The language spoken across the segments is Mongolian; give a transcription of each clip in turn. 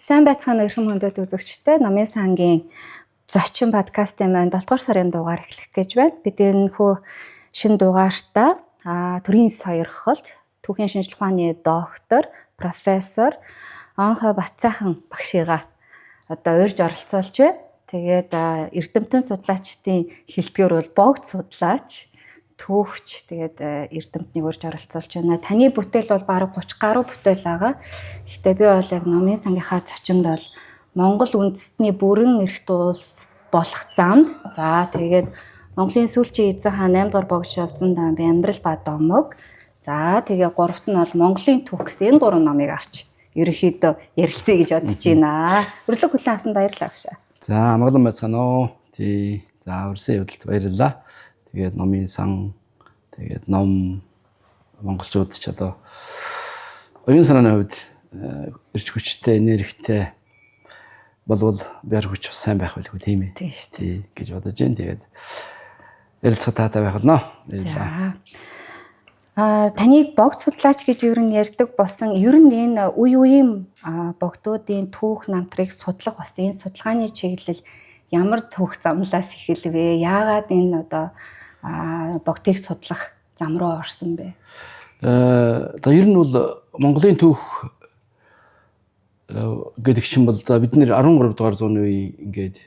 Сайн байцгаана уу эрхэм хүндэт үзэгчдээ. Номын сангийн зочин подкастын маань 7 дугаар сарын дугаар эхлэх гэж байна. Бид энэхүү шинэ дугаартаа төрийн сойрхолт түүхийн шинжлэх ухааны доктор, профессор Онхой Батсайхан багшигаа одоо урьж оролцуулж байна. Тэгээд эрдэмтэн судлаачдын хэлдгээр бол богд судлаач, түүхч, тэгээд эрдэмтнийг урьж оролцуулж байна. Таны бүтээл бол бараг 30 гаруй бүтээл байгаа. Гэхдээ би бол яг номын сангийнхаа зочинд бол Монгол үндэстний бүрэн эрхт улс болох замд, за тэгээд Монголын сүүлчийн эзэн хаан 8 дугаар богд Шовзон дамби амьдрал ба домог, за тэгээ гуравт нь бол Монголын түүх гэсэн энэ гурван номыг авч ерөнхийдөө ярилцъя гэж бодож байна. Урилга хүлээн авсанд баярлалаа багшаа. За амгалан байцгаана уу. Тий. За урьсан явдалд баярлалаа. Тэгээд номын сан, тэгээд ном монголчууд ч одоо оюун санааны хувьд эрч хүчтэй, энергитэй болвол биар хүч бас сайн байх байлгүй, тийм ээ. Тийм шүү. Тий гэж бодож байна. Тэгээд ярилцах таатай байх болно. Баярлалаа. Таныг богд судлаач гэж ер нь ярьдаг болсон. Ер нь энэ үе үеийн богдуудын түүх намтрыг судлах бас энэ судалгааны чиглэл ямар түүх замлаас эхэлвэ? Яагаад энэ одоо богдыг судлах зам руу орсон бэ? За ер нь бол Монголын түүх гэдэг чинь бол за бид нэр 13 дугаар зууны үе ингээд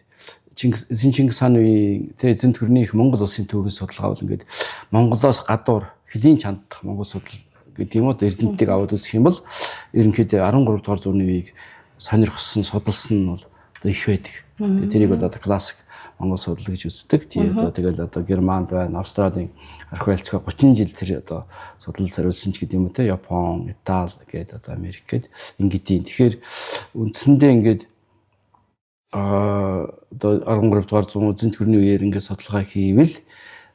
Чингис эзэн Чингис хааны үеийн тэ эзэн төрний их Монгол улсын түүхийн судалгаа бол ингээд Монголоос гадуур хөлийн чандах Монгол судал гэдэг юм уу, эрдэмтдийг аваад үзэх юм бол ерөнхийдөө 13 дугаар зууны үеийг сонирхсон, судалсан нь бол одоо их байдаг. Тэгээ тэрийг бол одоо классик Монгол судал гэж үздэг. Тэгээ одоо тэгэл одоо Германд байна, Австралийн археологи 30 жил тэр одоо судал зориулсан ч гэдэг юм уу те, Япон, Итали гээд одоо Америк гээд ингэдийн. Тэгэхээр үндсэндээ ингээд одоо 13 дугаар зуун эзэн төрний үеэр ингээд судалгаа хийвэл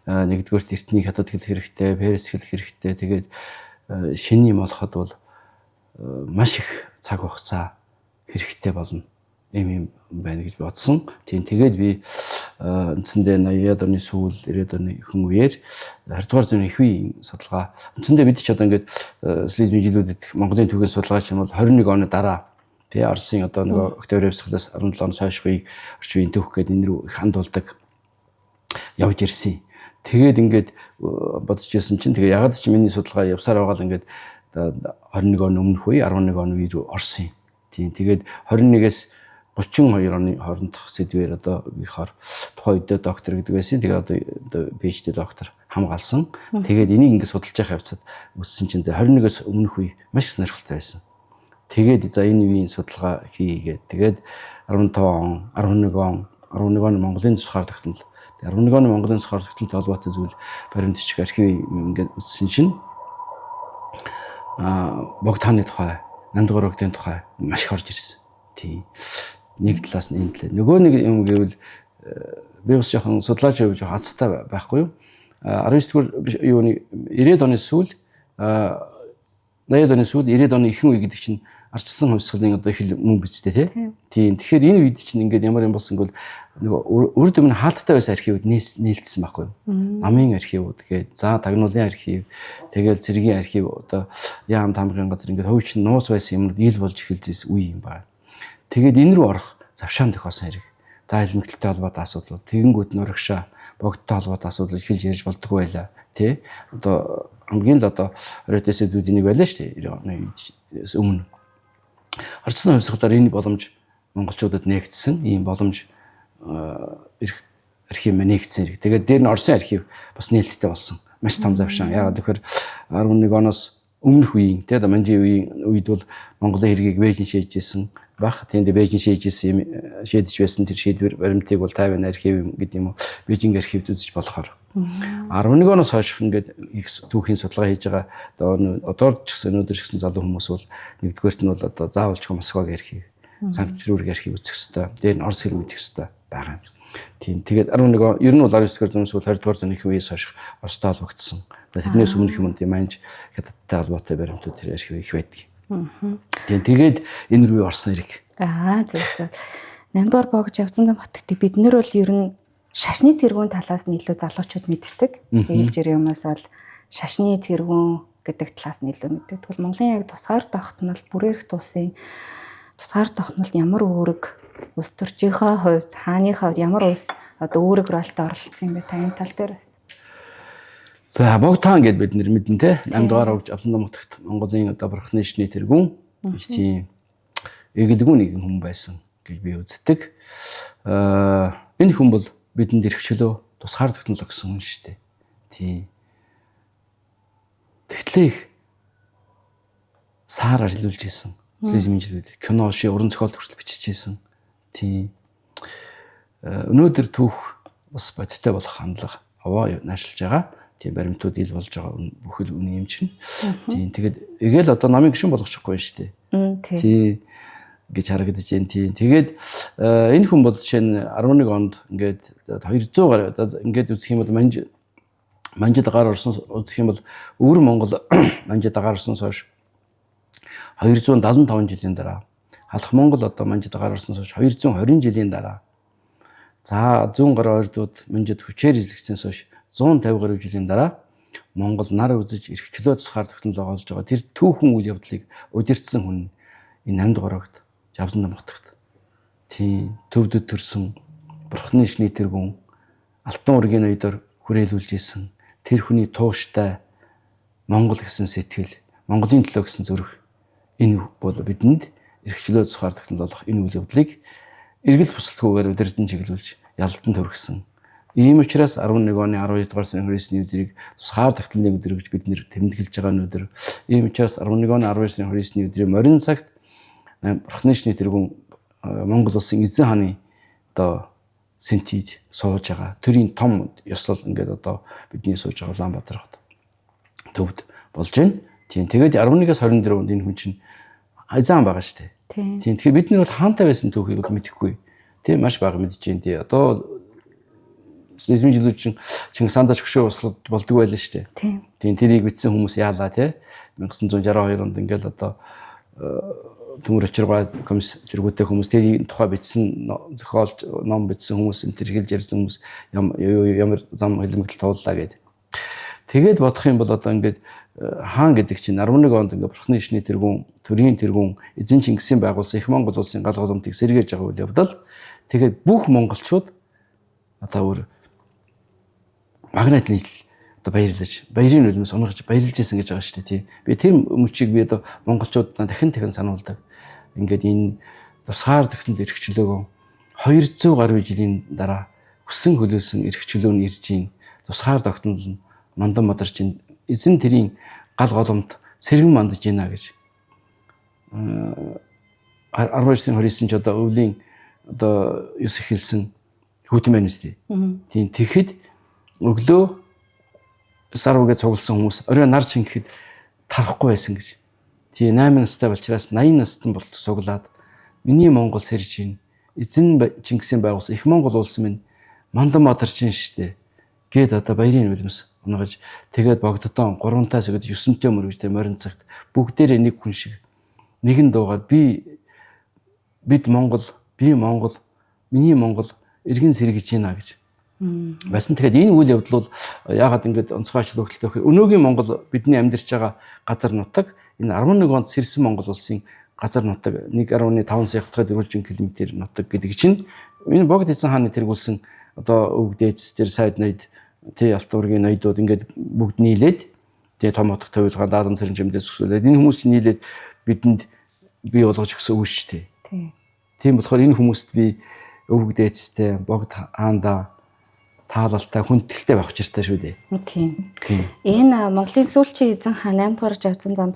нэгдүгээрт эртний хятад хэлэх хэрэгтэй, перс хэлэх хэрэгтэй. Тэгээд шинэ юм олоход бол маш их цаг хугацаа хэрэгтэй болно. Ийм юм байна гэж бодсон. Тийм тэгээд би үндсэндээ 80-аад оны сүүл 90-ад оны ихэнх үеэр 20 дугаар зууны их үеийн судалгаа. Үндсэндээ бид ч одоо ингээд социализмын жилүүдэд Монголын түүхийн судалгаа ч юм бол 21 оны дараа тий Оросын одоо нөгөө Октябрь хувьсгалаас 17 оноос хойш үеийг орчин үеийн түүх гэдэг энэ рүү их хандуулдаг явж ирсэн. Тэгээд ингээд бодож ирсэн чинь тэгээ ягаад ч миний судалгаа явсаар байгаа л ингээд 21 он өмнөх үе 11 оны үе рүү орсон юм. Тийм тэгээд 21-ээс 32 оны хоорондох сэдвээр одоо ихор тухайн үедээ доктор гэдэг байсан. Тэгээд одоо PhD доктор хамгаалсан. Тэгээд энийг ингээд судалж явах явцад үссэн чинь 21-ээс өмнөх үе маш их сонирхолтой байсан. Тэгээд за энэ үеийн судалгаа хийгээд тэгээд 15 он, 11 он, 11 оны Монголын тусгаар тогтнол, 11 оны Монголын тусгаар тогтнолтой холбоотой зүйл баримт бичиг архив ингээд үзсэн чинь богд хааны тухай, 8 дугаар богдын тухай маш их орж ирсэн. Тийм. Нэг талаас нь энэ талаа. Нөгөө нэг юм гэвэл би бас жоохон судлаач байв, жоохон азтай байхгүй юу? 19 дугаар юуны 90-ад оны сүүл 80-ад оны сүүл 90-ад оны ихэнх үе гэдэг чинь арчилсан хувьсгалын одоо их мөн биз дээ, тий. Тийм. Тэгэхээр энэ үед чинь ингээд ямар юм болсон гэвэл нөгөө урд өмнө хаалттай байсан архивууд нээлтсэн байхгүй юу? Намын архивууд гээд, за тагнуулын архив, тэгэл цэргийн архив, одоо яам тамгын газар ингээд хувьч нууц байсан юмнууд ил болж эхэлж ирсэн үе юм байна. Тэгээд энэ рүү орох завшаан тохиосон хэрэг. За хэлмэгдэлтэй холбоотой асуудлууд, тэгэнгүүт нурагшаа, богдтой холбоотой асуудал эхэлж ярьж болдгоо байлаа, тий. Одоо хамгийн л одоо 20 сэдвүүдийн нэг байлаа шүү дээ. 90 оны үед өмнө. Арчилсан хувьсгалаар энэ боломж монголчуудад нээгдсэн, ийм боломж архив нээгдсэн хэрэг. Тэгээд дээр нь Оросын архив бас нээлттэй болсон. Маш том завшаан. Яагаад гэхээр 11 оноос өмнөх үеийн тий одоо манжийн үеийн үед бол Монголын хэргийг Бээжин шийдэж байх. Тэнд Бээжин шийдэж юм шийдэж байсан тэр шийдвэр баримтыг бол Тайван архив гэдэг юм уу Бээжинг архивд үзэж болохоор 11 оноос хойш ингээд их түүхийн судалгаа хийж байгаа одоо ч гэсэн өнөөдөр ч гэсэн залуу хүмүүс бол нэгдүгээрт нь бол одоо заавалчгүй Москвагийн архив, Санкт Петербург архив үзэх хэвээр, дээр нь Орос хэл мэдэх хэвээр байгаа юм. Тийм. Тэгээд 11 он ер нь бол 19 дугаар зуун сүүл 20 дугаар зууны их үеэс хойш Оростой холбогдсон. Тэрнээс өмнөх юм тийм манж хятадтай холбоотой баримтууд тэр архив их байдаг. Тийм. Тэгээд энэ рүү орсон хэрэг. Аа зөв зөв. 8 дугаар богж явцсан мотогт бид нэр бол ер нь шашны тэргүүн талаас нь илүү залуучууд мэддэг. Эгэлж ирэн юмнаас бол шашны тэргүүн гэдэг талаас нь илүү мэддэг. Тэгвэл Монголын яг тусгаар тогтнол бүрээрх тулсын Тусгаар тогтнолд ямар үүрэг улс төрчийнхөө хувьд, хааныхаа хувьд ямар улс одоо үүрэг ролтой оролцсон юм бэ? Та энэ тал дээр бас. За, Богд хаан гэд бид нэр мэднэ те. 8 дугаар овж Авсан нутагт Монголын одоо бурхны шний тэргүүн тийм эгэлгүй нэгэн хүн байсан гэж би үздэг. Энэ хүн бол бидэнд эрх чөлөө тусгаар тогтнол өгсөн хүн шүү дээ. Тийм. Тэгтлээ их саараар хэлүүлж исэн. Социализмын жилүүд кино шиг уран зохиол хүртэл бичиж исэн. Тийм. Өнөөдөр түүх бас бодиттой болох хандлага аваа наашилж байгаа. Тийм, баримтууд ил болж байгаа бүхэл үнэн юм чинь. Тийм, тэгээд эгээл одоо намын гишүүн болгочихгүй шүү дээ. Тийм гэж харагдаж байна. Тийм. Тэгээд энэ хүн бол жишээ нь 11 онд ингээд 200 гаруй одоо ингээд үзэх юм бол Манжид гар орсон үзэх юм бол өвөр Монгол Манжид гар орсон хойш 275 жилийн дараа, Халах Монгол одоо Манжид гар орсон хойш 220 жилийн дараа, за зүүн гаруй ойрдууд Манжид хүчээр эзлэгдсэн хойш 150 гаруй жилийн дараа Монгол нар үзэж эрх чөлөө тусгаар тогтнол олж байгаа тэр түүхэн үйл явдлыг удирдсан хүн энэ 8 дугаар огт Жавсан нутагт. Тийм, төвдөд төрсөн бурхны шний тэргүүн Алтан ургийн ноёдоор хүрээлүүлж исэн тэр хүний тууштай Монгол гэсэн сэтгэл, Монголын төлөө гэсэн зүрх энэ бол бидэнд эрх чөлөө тусгаар тогтнол олох энэ үйл явдлыг эргэл бусалтгүйгээр удирдан чиглүүлж ялалтан төргсөн. Ийм учраас 11 оны 12 дугаар сарын 29-ний өдрийг тусгаар тогтнолын өдөр гэж бид нэр тэмдэглэж байгаа энэ өдөр. Ийм учраас 11 оны 12 сарын 29-ний өдрийн морин цагт Бурхны шний тэргүүн Монгол улсын эзэн хааны одоо сэнтид сууж байгаа. Төрийн том ёслол ингээд одоо бидний сууж байгаа Улаанбаатар хот төвд болж байна. Тийм, тэгээд 11-ээс 24 онд энэ хүн чинь эзэн хаан байгаа шүү дээ. Тийм, тэгэхээр бид нар бол хаантай байсан түүхийг бол мэдэхгүй. Тийм, маш бага мэдэж байна. Тийм, одоо социализмын жилүүд чинь Чингис хаандаа хөшөө услаад болдог байлаа шүү дээ. Тийм, тэрийг бичсэн хүмүүс яалаа те. 1962 онд ингээл одоо төмөр очиргой комисс тэргүүтэй хүмүүс тэрийн тухай бичсэн зохиолч ном бичсэн хүмүүс энэ төр хэлж ярьсан хүмүүс ямар зам хэлмэгдэл тууллаа гэдэг. Тэгээд бодох юм бол одоо ингээд хаан гэдэг чинь 11 онд ингээд бурхны шний тэргүүн, төрийн тэргүүн эзэн Чингисийн байгуулсан их Монгол улсын гал голомтыг сэргээж байгаа үйл явдал. Тэгээд бүх монголчууд одоо өөр магнит нийлэл одоо баярлаж, баярын үлмэс унгаж баярлж исэн гэж байгаа шүү дээ, тий. Би тэр мөчийг би одоо монголчуудаа дахин дахин сануулдаг. Ингээд энэ тусгаар тогтнол эрх чөлөөгөө 200 гаруй жилийн дараа хүссэн хөлөөсөн эрх чөлөө нь ирж байна. Тусгаар тогтнол нь мандан мадарч байна. Эзэн тэрийн гал голомт сэргэн мандаж байна гэж. 12 сарын 29-нд ч одоо өвлийн одоо ёс эхэлсэн хүүтэн байна үстэй. Тийм, тэгэхэд өглөө сар үгээ цугласан хүмүүс орой нар шингэхэд тарахгүй байсан гэж. Тийм, 8 настай болчраас 80 настан болтол цуглаад миний Монгол сэрж байна. Эзэн Чингисийн байгуулсан их Монгол улс минь мандан мадарч байна штэ. Гээд одоо баярын үлмэс унгаж тэгээд богддон 3-таас өгöd 9-тэй мөргөж тэ морин цагт бүгдээрээ нэг хүн шиг нэгэн дуугаар бид Монгол, би Монгол, миний Монгол эргэн сэргэж байна гэж. Байсан. Тэгэхээр энэ үйл явдал бол яагаад ингэж онцгой ач холбогдолтой вэ гэхээр өнөөгийн Монгол бидний амьдарч байгаа газар нутаг энэ 11 онд сэрсэн Монгол улсын газар нутаг 1.5 сая хавтгай дөрвөлжин километр нутаг гэдэг чинь энэ Богд эзэн хааны тэргүүлсэн одоо өвөг дээдс тэр сайд ноёд тий Алтан ургийн ноёдууд ингээд бүгд нийлээд тий том отох тавилгаан даалам цэрэн чимдээс өсвөлээд энэ хүмүүс чинь нийлээд бидэнд бий болгож өгсөн үйл шүү дээ. Тийм болохоор энэ хүмүүст би өвөг дээдстэй Богд хаандаа таалалтай хүндэтгэлтэй байх учиртай шүү дээ. Тийм. Энэ Монголын сүүлчийн эзэн хаан 8 дугаар Жавзан зам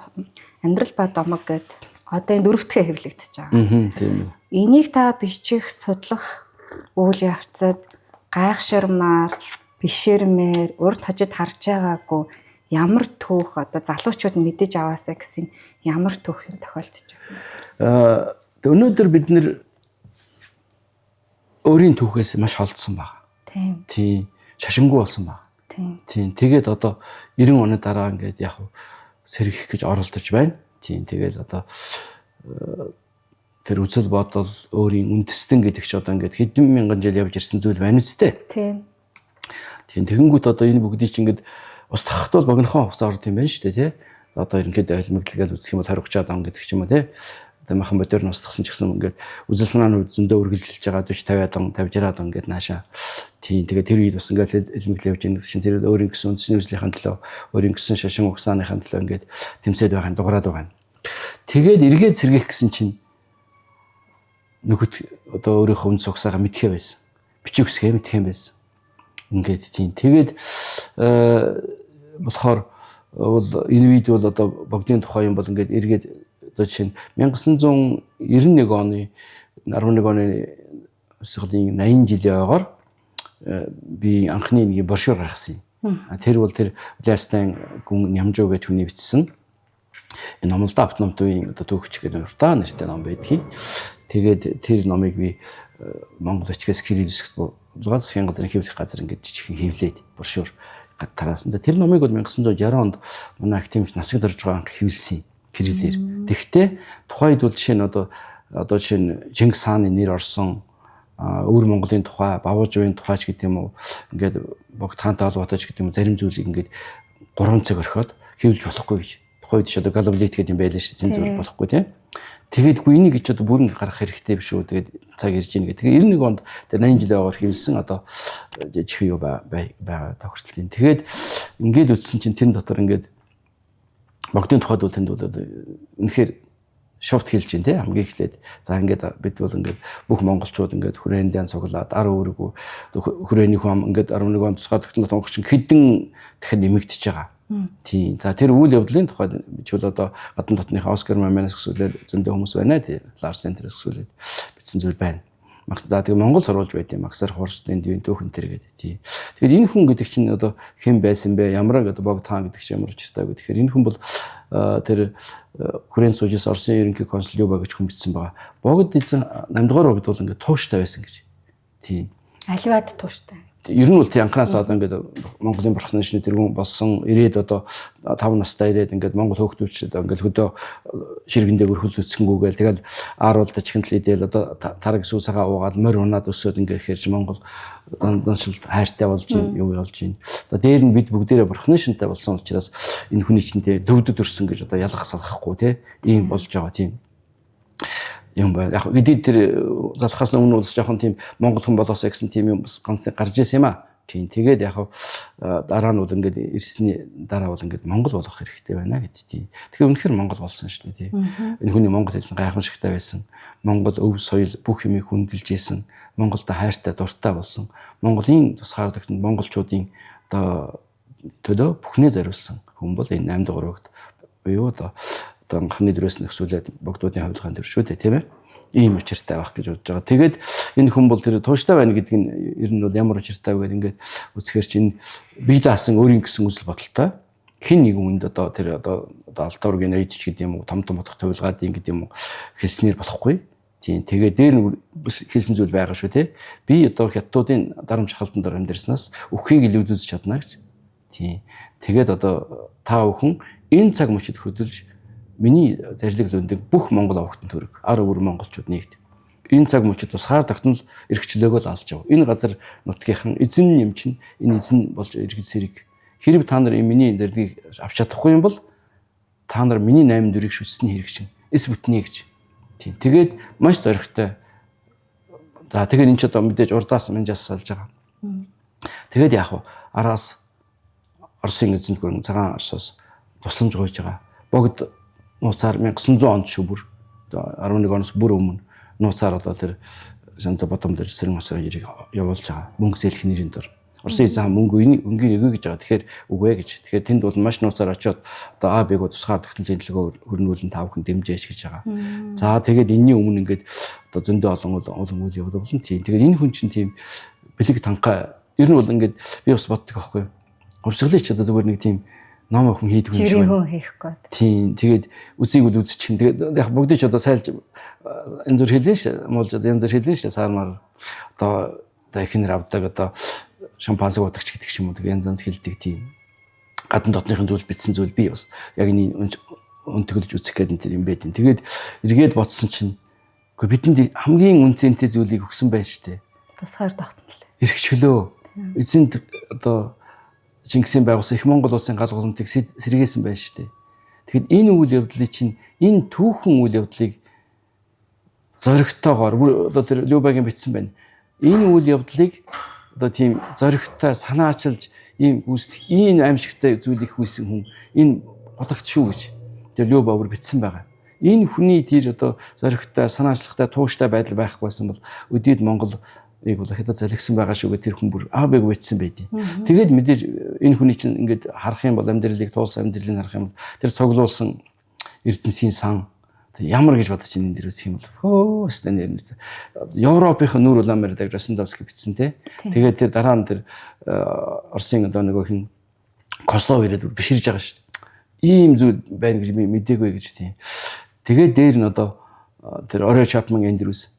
амьдрал ба домог гэд одоо энэ дөрөвдүгээр хэвлэгдэж байгаа. Тийм. Энийг та бичих, судлах үйл явцад гайхширмаар, бишэрмээр, урд хожид харж байгаагүй ямар түүх одоо залуучууд мэдэж аваасаа гэсэн ямар түүх юм тохиолдож байна? Өнөөдөр бид нэр өөрийн түүхээс маш холдсон байна. Тийм. Шашингүй болсон байна. Тийм. Тэгээд одоо 90 оны дараа ингээд яг сэргэх гэж оролдож байна. Тийм. Тэгээд одоо тэр үзэл бодол өөрийн үндэстэн гэдэг чи одоо ингээд хэдэн мянган жил явж ирсэн зүйл байна үстэй. Тийм. Тийм. Тэгэнгүүт одоо энэ бүгдийг чи ингээд ус тахт бол богинохон хугацаа орд юм байна шүү дээ, тий. Одоо ерөнхийдөө айлмагдлал үзэх юм бол 20 30 он гэдэг ч юм уу, тий. Одоо махан бодоор нустгсан ч гэсэн ингээд үзэл санааны хувьд зөндөө үргэлжилж байгаа 40 50-аад он 50 60-аад он ингээд нааша. Тийм, тэгээд тэр үед бас ингээд элмэглээ явж байгаа чинь тэр өөрийн гэсэн үндэсний үзлийнхэн төлөө, өөрийн гэсэн шашин угсааныхын төлөө ингээд тэмцээд байгаа юм, дуграад байгаа юм. Тэгээд эргээд сэргийх гэсэн чинь нөхөд одоо өөрийнхөө үндэс угсаагаа мэдхээ байсан. Бичиг үсгээ мэдхээ байсан. Ингээд тийм. Тэгээд болохоор бол энэ үед бол одоо богдын тухай юм бол ингээд эргээд одоо жишээ нь 1991 оны 11 оны хувьсгалын 80 жилийн ойгоор би анхны нэг брошюр гаргасан юм. Тэр бол тэр Лястан гүн Нямжуу гэж хүний бичсэн. Энэ номлодоо автономтын одоо түүхч гэдэг уртаа нэртэй ном байдгийг. Тэгээд тэр номыг би Монгол өчгөөс Кирилл үсгт булгаад засгийн газрын хэвлэх газар ингээд жижигхэн хэвлээд брошюр тараасан. Тэр номыг бол 1960 онд манай академич насаг дорж байгаа анх хэвлсэн Кириллээр. Тэгэхдээ тухайн үед бол жишээ нь одоо жишээ нь Чингис хааны нэр орсон өвөр Монголын тухай, Бавуужвын тухай ч гэдэг юм уу, ингээд Богд хаантай холбоотой ч гэдэг юм уу, зарим зүйлийг ингээд 3 цаг орхиод хэвлж болохгүй гэж. Тухайн үед ч одоо Галавлит гэдэг юм байлаа шүү, цензур болохгүй тийм. Тэгээд үгүй энийг ч одоо бүрэн гаргах хэрэгтэй биш үү, тэгээд цаг ирж ийн гэх. Тэгээд 91 онд тэр 80 жилийн ойгоор хэвлсэн одоо жижиг юу байгаа тохиролтын. Тэгээд ингээд үтсэн чинь тэрэн дотор ингээд богдын тухайд бол тэнд бол үнэхээр шовт хэлж байна те, хамгийн эхлээд. За ингээд бид бол ингээд бүх монголчууд ингээд хүрээндээ цуглаад ар өөрөг хүрээний хүм ингээд 11 он тусгай тогтнол тонгоч хэдэн дахин нэмэгдэж байгаа. Тийм. За тэр үйл явдлын тухайд ч бол одоо гадна дотныхаа Оскар Маманаас гэсүүлээд зөндөө хүмүүс байна тий. Ларс Энтерс гэсүүлээд бичсэн зүйл байна. За тэгээ Монгол сурвалж байт юм. Агсар хуурчдын дивэн төөхөн тэр гэдэг тий. Тэгэхээр энэ хүн гэдэг чинь одоо хэн байсан бэ? Ямар одоо Богд хаан гэдэг чинь ямар учиртай вэ? Тэгэхээр энэ хүн бол тэр хүрээн суужээс Оросын ерөнхий консул Юба гэж хүн бичсэн байгаа. Богд эзэн 8 дугаар богд бол ингээд тууштай байсан гэж. Тийм. Аливаад тууштай. Ер нь бол тийм анханасаа одоо ингээд Монголын бурхны шний тэргүүн болсон, ирээд одоо 5 настай ирээд ингээд Монгол хөөхтүүч одоо ингээд хөдөө ширгэндээ өрхөл үцгэнгүүгээл тэгэл ааруулда чихэнтэл идэл одоо тараг сүүсагаа уугаад морь унаад өсөөд ингээд ихээр чи Монгол заншил хайртай болж юу болж байна. За дээр нь бид бүгдээрээ бурхны шинтэй болсон учраас энэ хүний чинтэй төвдөд өрсөн гэж одоо ялгах салгахгүй те ийм болж байгаа тийм юм байна. Яг хэдий тэр залхаас өмнө бол жоохон тийм монгол хүн болоосаа гэсэн тийм юм бас ганц гарч ирсэн юм аа. Тийм, тэгээд яг дараа нь бол ингээд ирсний дараа бол ингээд монгол болох хэрэгтэй байна гэж тийм. Тэгэхээр үнэхээр монгол болсон шүү дээ тийм. Энэ хүний монгол хэл нь гайхамшигтай байсан. Монгол өв соёл бүх юмыг хүндэлж исэн. Монголд хайртай дуртай болсон. Монголын тусгаар тогтнол монголчуудын одоо төлөө бүхнээ зориулсан хүн бол энэ 8 дугаар богд буюу одоо анхны дөрөөс нөхсүүлээд богдуудын хувилгаан төр шүү дээ тийм ээ. Ийм учиртай байх гэж бодож байгаа. Тэгээд энэ хүн бол тэр тууштай байна гэдэг нь ер нь бол ямар учиртай вэ гэдэг ингээд үзэхэр чинь бие даасан өөрийн гэсэн үзэл бодолтой хин нэг хүнд одоо тэр одоо алтуургийн ноёд ч гэдэг юм уу, том том бодох хувилгаад юм гэдэг юм уу хэлснээр болохгүй. Тийм, тэгээд дээр нь хэлсэн зүйл байгаа шүү те. Би одоо хятадуудын дарамт шахалтанд дор амьдарснаас үххийг илүү үзэж чадна гэж. Тийм. Тэгээд одоо та бүхэн энэ цаг мөчид хөдөлж миний зарлиг лөндөг бүх монгол овогтон төрөг ар өвөр монголчууд нэгт энэ цаг мөчид тусгаар тогтнол эрхчлөөгөө л алж яв. Энэ газар нутгийнхан эзэн юм чинь энэ эзэн болж иргэн сэрэг. Хэрв та нар миний зарлигийг авч чадахгүй юм бол та нар миний 8 дүрийг шүтсэний хэрэг чинь эс бүтнэ гэж. Тийм. Тэгээд маш зоригтой. За тэгээд энэ ч одоо мэдээж урдаас минжаас салж байгаа. Тэгээд яах вэ? Араас Оросын эзэнт гүрэн цагаан Оросоос тусламж гуйж байгаа. Богд нууцаар 1900 онд шүү бүр 11 оноос бүр өмнө нууцаар одоо тэр Шанза бодом дээр сэрэн осроо ирийг явуулж байгаа. Мөнгө зээлэх нэрийн дор. Оросын эзэн мөнгө өнгийн өгье гэж байгаа. Тэгэхээр үгүй гэж. Тэгэхээр тэнд бол маш нууцаар очиод одоо А Б-г тусгаар тогтнолын төлөвөө хөрнүүлэн та бүхэн дэмжээч гэж байгаа. За тэгээд энэний өмнө ингээд одоо зөндөө олон олон үйл явдал болно. Тийм. Тэгээд энэ хүн чинь тийм бэлэг танхай ер нь бол ингээд би бас боддог байхгүй юу. Хувьсгалыг ч одоо зүгээр нэг тийм ном охин хийдэг юм шиг байна. Хүн хийхгүй. Тийм. Тэгээд үзийг үл үзчих. Тэгээд яг бүгдийг ч одоо сайлж янз бүр хэлэн ш. Муулж одоо янз бүр хэлэн ш. Сармар одоо эхнэр авдаг одоо шампансыг удагч гэдэг ч юм уу. Тэгээд янз янз хэлдэг тийм. Гадна дотныхын зүйл бичсэн зүйл би бас яг энэ өнтгөлж үзэх гэдэг юм байд. Тэгээд эргээд бодсон чинь үгүй бидэнд хамгийн үнцэнтэй зүйлийг өгсөн байж тээ. Тусгаар тогтнол. Эрх чөлөө. Эзэнт одоо Чингисийн байгуулсан их Монгол улсын гал гудамтыг сэргээсэн байж тээ. Тэгэхэд энэ үйл явдлыг чинь энэ түүхэн үйл явдлыг Зоригтойгоор бүр одоо тэр Любагийн бичсэн байна. Энэ үйл явдлыг одоо тийм зоригтой санаачилж ийм гүйцэтгэх ийм аимшигтай зүйлийг хийсэн хүн энэ гутагт шүү гэж тэр Люба бүр бичсэн байгаа. Энэ хүний тэр одоо зоригтой, санаачлагтай, тууштай байдал байхгүйсэн бол өдийд Монголыг бол хятад залгисан байгаа шүү гэх тэр хүн бүр аав бэг бичсэн байдیں۔ Тэгээд мэдээж энэ хүний чинь ингээд харах юм бол амьдралыг туулсан амьдралыг харах юм бол тэр цуглуулсан эрдэнсийн сан ямар гэж бодож энэ дэр үзэх юм бол хөө өстой нэр нэр Европынх нүүр улаан мэрдэг Росендовский бичсэн те. Тэгээд тэр дараа нь тэр Оросын одоо нөгөө хин Кослов ирээд биширж байгаа шүү дээ. Ийм зүйл байна гэж би мдээгүй гэж тийм. Тэгээд дээр нь одоо тэр Орой Чапман Эндрюс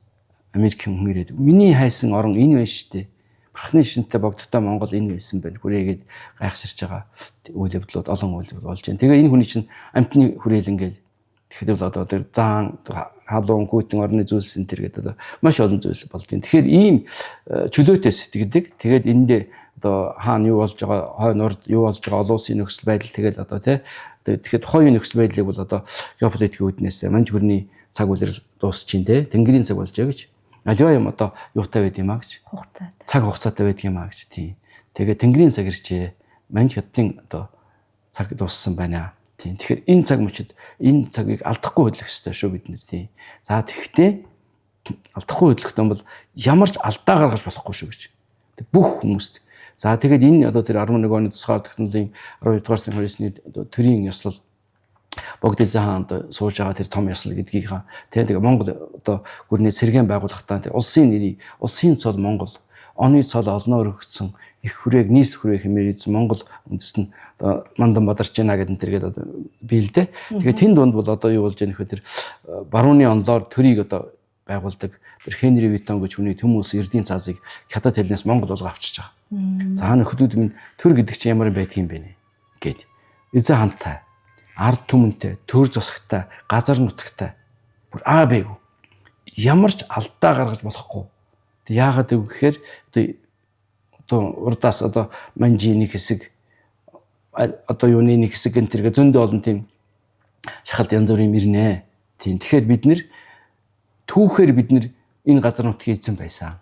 Америк хүн ирээд миний хайсан орон энэ байна шүү дээ. Бурхны шинтэй богдтой Монгол энэ байсан байна. Хүрээгээд гайхширч байгаа үйл явдлууд олон үйл явдал болж байна. Тэгээ энэ хүний чинь амтны хүрээлэн гээл. Тэгэхэд бол одоо тэр заан халуун гүйтэн орны зүйлс энэ төр гэдэг одоо маш олон зүйлс болдیں۔ Тэгэхээр ийм чөлөөтэй сэтгэдэг. Тэгээд эндээ одоо хаана юу болж байгаа, хойно урд юу болж байгаа, олон улсын нөхцөл байдал тэгэл одоо тий. Тэгэхээр тухайн нөхцөл байдлыг бол одоо геополитикийн үүднээс манж гүрний цаг үлрэл дуусчин тий. Тэнгэрийн цаг болж байгаа гэж. Аливаа юм одоо юутай байд юм а гэж. Хугацаатай. Цаг хугацаатай байдаг юм а гэж тий. Тэгээ Тэнгэрийн цаг иржээ. Манж хятадын одоо цаг дууссан байна. Тийм. Тэгэхээр энэ цаг мөчид энэ цагийг алдахгүй хөдлөх ёстой шүү бид нэр тийм. За тэгэхдээ алдахгүй хөдлөх юм бол ямар ч алдаа гаргаж болохгүй шүү гэж. Бүх хүмүүст. За тэгээд энэ одоо тэр 11 оны тусгаар тогтнолын 12 дугаар сарын 29-ний одоо төрийн ёслол Богд эзэн хаан одоо сууж байгаа тэр том ёслол гэдгийг тийм тэгээ Монгол одоо гүрний сэргээн байгууллагатай тэр улсын нэрийг улсын цол Монгол оны цол олноо өргөцсөн их хүрээг нийс хүрээг хэмээр эзэн Монгол үндэс нь одоо мандан бадарч байна гэдэг энэ одоо бий л дээ. Тэгээ тэн дунд бол одоо юу болж байгаа нөхөө тэр барууны онлоор төрийг одоо байгуулдаг тэр Хенри Витон гэж хүний төмөөс Эрдийн цаазыг хятад хэлнээс Монгол улга авчирч байгаа. За нөхдөд минь төр гэдэг чинь ямар байдгийг юм бэ нэ гэд. Эзэн хантай, ард түмэнтэй, төр зурсагтай, газар нутагтай бүр аа бэйгүү. Ямар ч алдаа гаргаж болохгүй. Тэг яагаад гэв гэхээр одоо урдаас одоо манжи нэг хэсэг одоо юуны нэг хэсэг энэ тэргээ зөндөө олон тийм шахалт янз бүрийн юм ирнэ. Тийм. Тэгэхээр бид нэр түүхээр бид нэр энэ газар нутгийн эзэн байсан.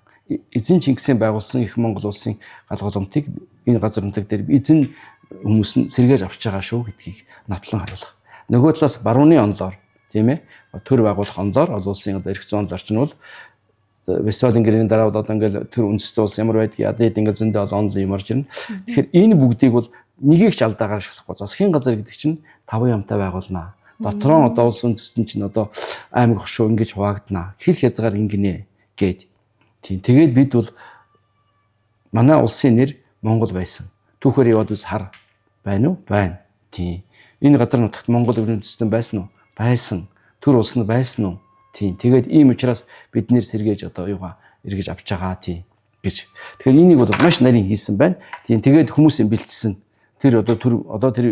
Эзэн Чингисийн байгуулсан их Монгол улсын гал голомтыг энэ газар нутаг дээр эзэн хүмүүс нь сэргээж авч байгаа шүү гэдгийг нотлон харуулах. Нөгөө талаас барууны онлоор тийм ээ төр байгуулах онлоор олон улсын одоо эрх зүйн онлоор чинь бол Вестфалийн гэрээний дараа одоо ингээл төр үндэстэй улс ямар байдгийг ядад ингээл зөндөө олон онол юм орж ирнэ. Тэгэхээр энэ бүгдийг бол нэгийг ч алдаа гаргах болохгүй. Засгийн газар гэдэг чинь таван ямтай байгуулнаа. Дотроо одоо улс үндэстэн чинь одоо аймаг хошуу ингэж хуваагдана. Хил хязгаар ингэнэ гэд. Тийм. Тэгээд бид бол манай улсын нэр Монгол байсан. Түүхээр яваад үс хар байна уу? Байна. Тийм. Энэ газар нутагт Монгол үндэстэн байсан уу? Байсан. Төр улс нь байсан уу? Тийм. Тэгээд ийм учраас бид нэр сэргээж одоо юугаа эргэж авч байгаа тийм гэж. Тэгэхээр энийг бол маш нарийн хийсэн байна. Тийм. Тэгээд хүмүүсийн бэлтсэн. Тэр одоо төр одоо тэр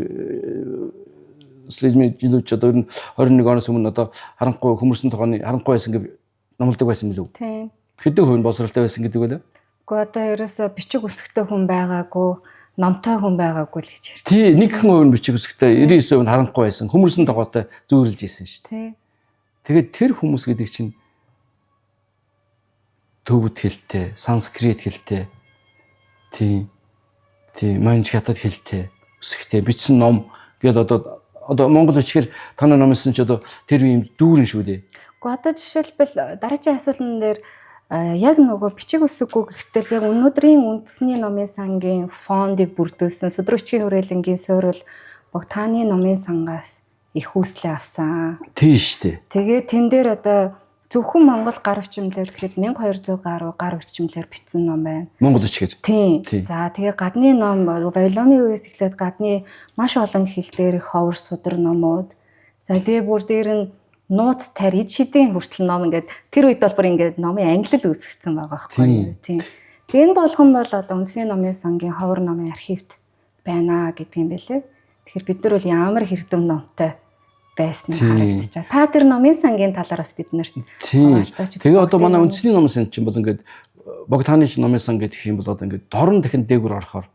социализмын жилүүд ч одоо ер нь 21 оноос өмнө одоо харанхуй хөмөрсөн тогооны харанхуй байсан гэж номлодог байсан билүү? Тийм. Хэдэн хувь нь боловсралтай байсан гэдэг байлаа? Гэхдээ одоо ерөөсө бичиг үсгтэй хүн байгаагүй, номтой хүн байгаагүй л гэж ярьж. Тий, нэг хэн хувь нь бичиг үсгтэй, 99% нь харанхуй байсан. Хөмөрсөн тогоотой зүүрлж исэн шүү дээ. Тий. Тэгээд тэр хүмүүс гэдэг чинь төвд хэлтэй, санскрит хэлтэй, тий, тий, манж хятад хэлтэй, үсгтэй, бичсэн ном гээд одоо Монгол бичгээр танай номсон чи одоо тэр юм дүүрэн шүү дээ. Гэхдээ одоо жишээлбэл дараагийн асуултан дээр яг нөгөө бичиг үсэггүй гэхдээ яг өнөөдрийн үндэсний номын сангийн фондыг бүрдүүлсэн Судрагчийн хүрээлэнгийн суурь Богтааны номын сангаас их үүслээ авсан. Тийм шүү дээ. Тэгээд тэн дээр одоо зөвхөн Монгол гар хүчмлэр гэхэд 1200 гаруй гар хүчмлэр бичсэн ном байна. Монгол бичгээр. Тийм. За тэгээ гадны ном Вавилоны үеэс эхлээд гадны маш олон хэл дээр их ховор судар номууд. За тэгээ бүр дээр нь нууц тарь ид шидийн хүртэл ном ингээд тэр үед бол бүр ингээд номын ангилал үүсгэсэн байгаа байхгүй юу? Тийм. Тэгээ энэ болгон бол одоо үндэсний номын сангийн ховор номын архивт байна гэдэг юм байлээ. Тэгэхээр бид нар бол ямар хэрдэм номтой байсан нь харагдаж байгаа. Та тэр номын сангийн талаар бас бид нарт хуваалцаач. Тэгээ одоо манай үндэсний номын сан чинь бол ингээд Богдхааны номын сан гэдэг юм бол одоо ингээд дорн дахин дээгүр орохоор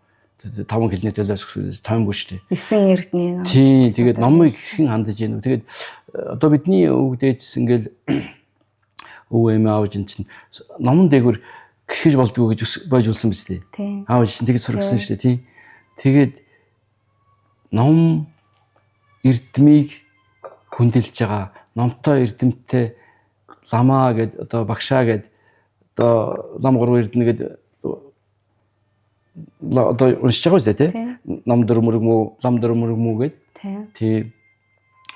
таван хэлний төлөөс гэсэн тоймгүй шүү дээ. Есөн эрдний ном. Тийм. Тэгээд номыг хэрхэн хандаж гэнэ вэ? Тэгээд одоо бидний өвөг дээдс ингээл өвөө эмээ аав ээж чинь номон дээгүр гიშгэж болдгоо гэж бойж болсон биз дээ. Аав ээж чинь тэгж сургасан шүү дээ, тийм. Тэгээд ном эрдмийг хүндэлж байгаа, номтой эрдэмттэй ламаа гэд одоо багшаа гэд одоо лам гурван эрдэнэ гэд одоо уншиж байгаа шүү дээ, тийм. Ном дөр мөргмүү, лам дөр мөргмүү гэд. Тийм.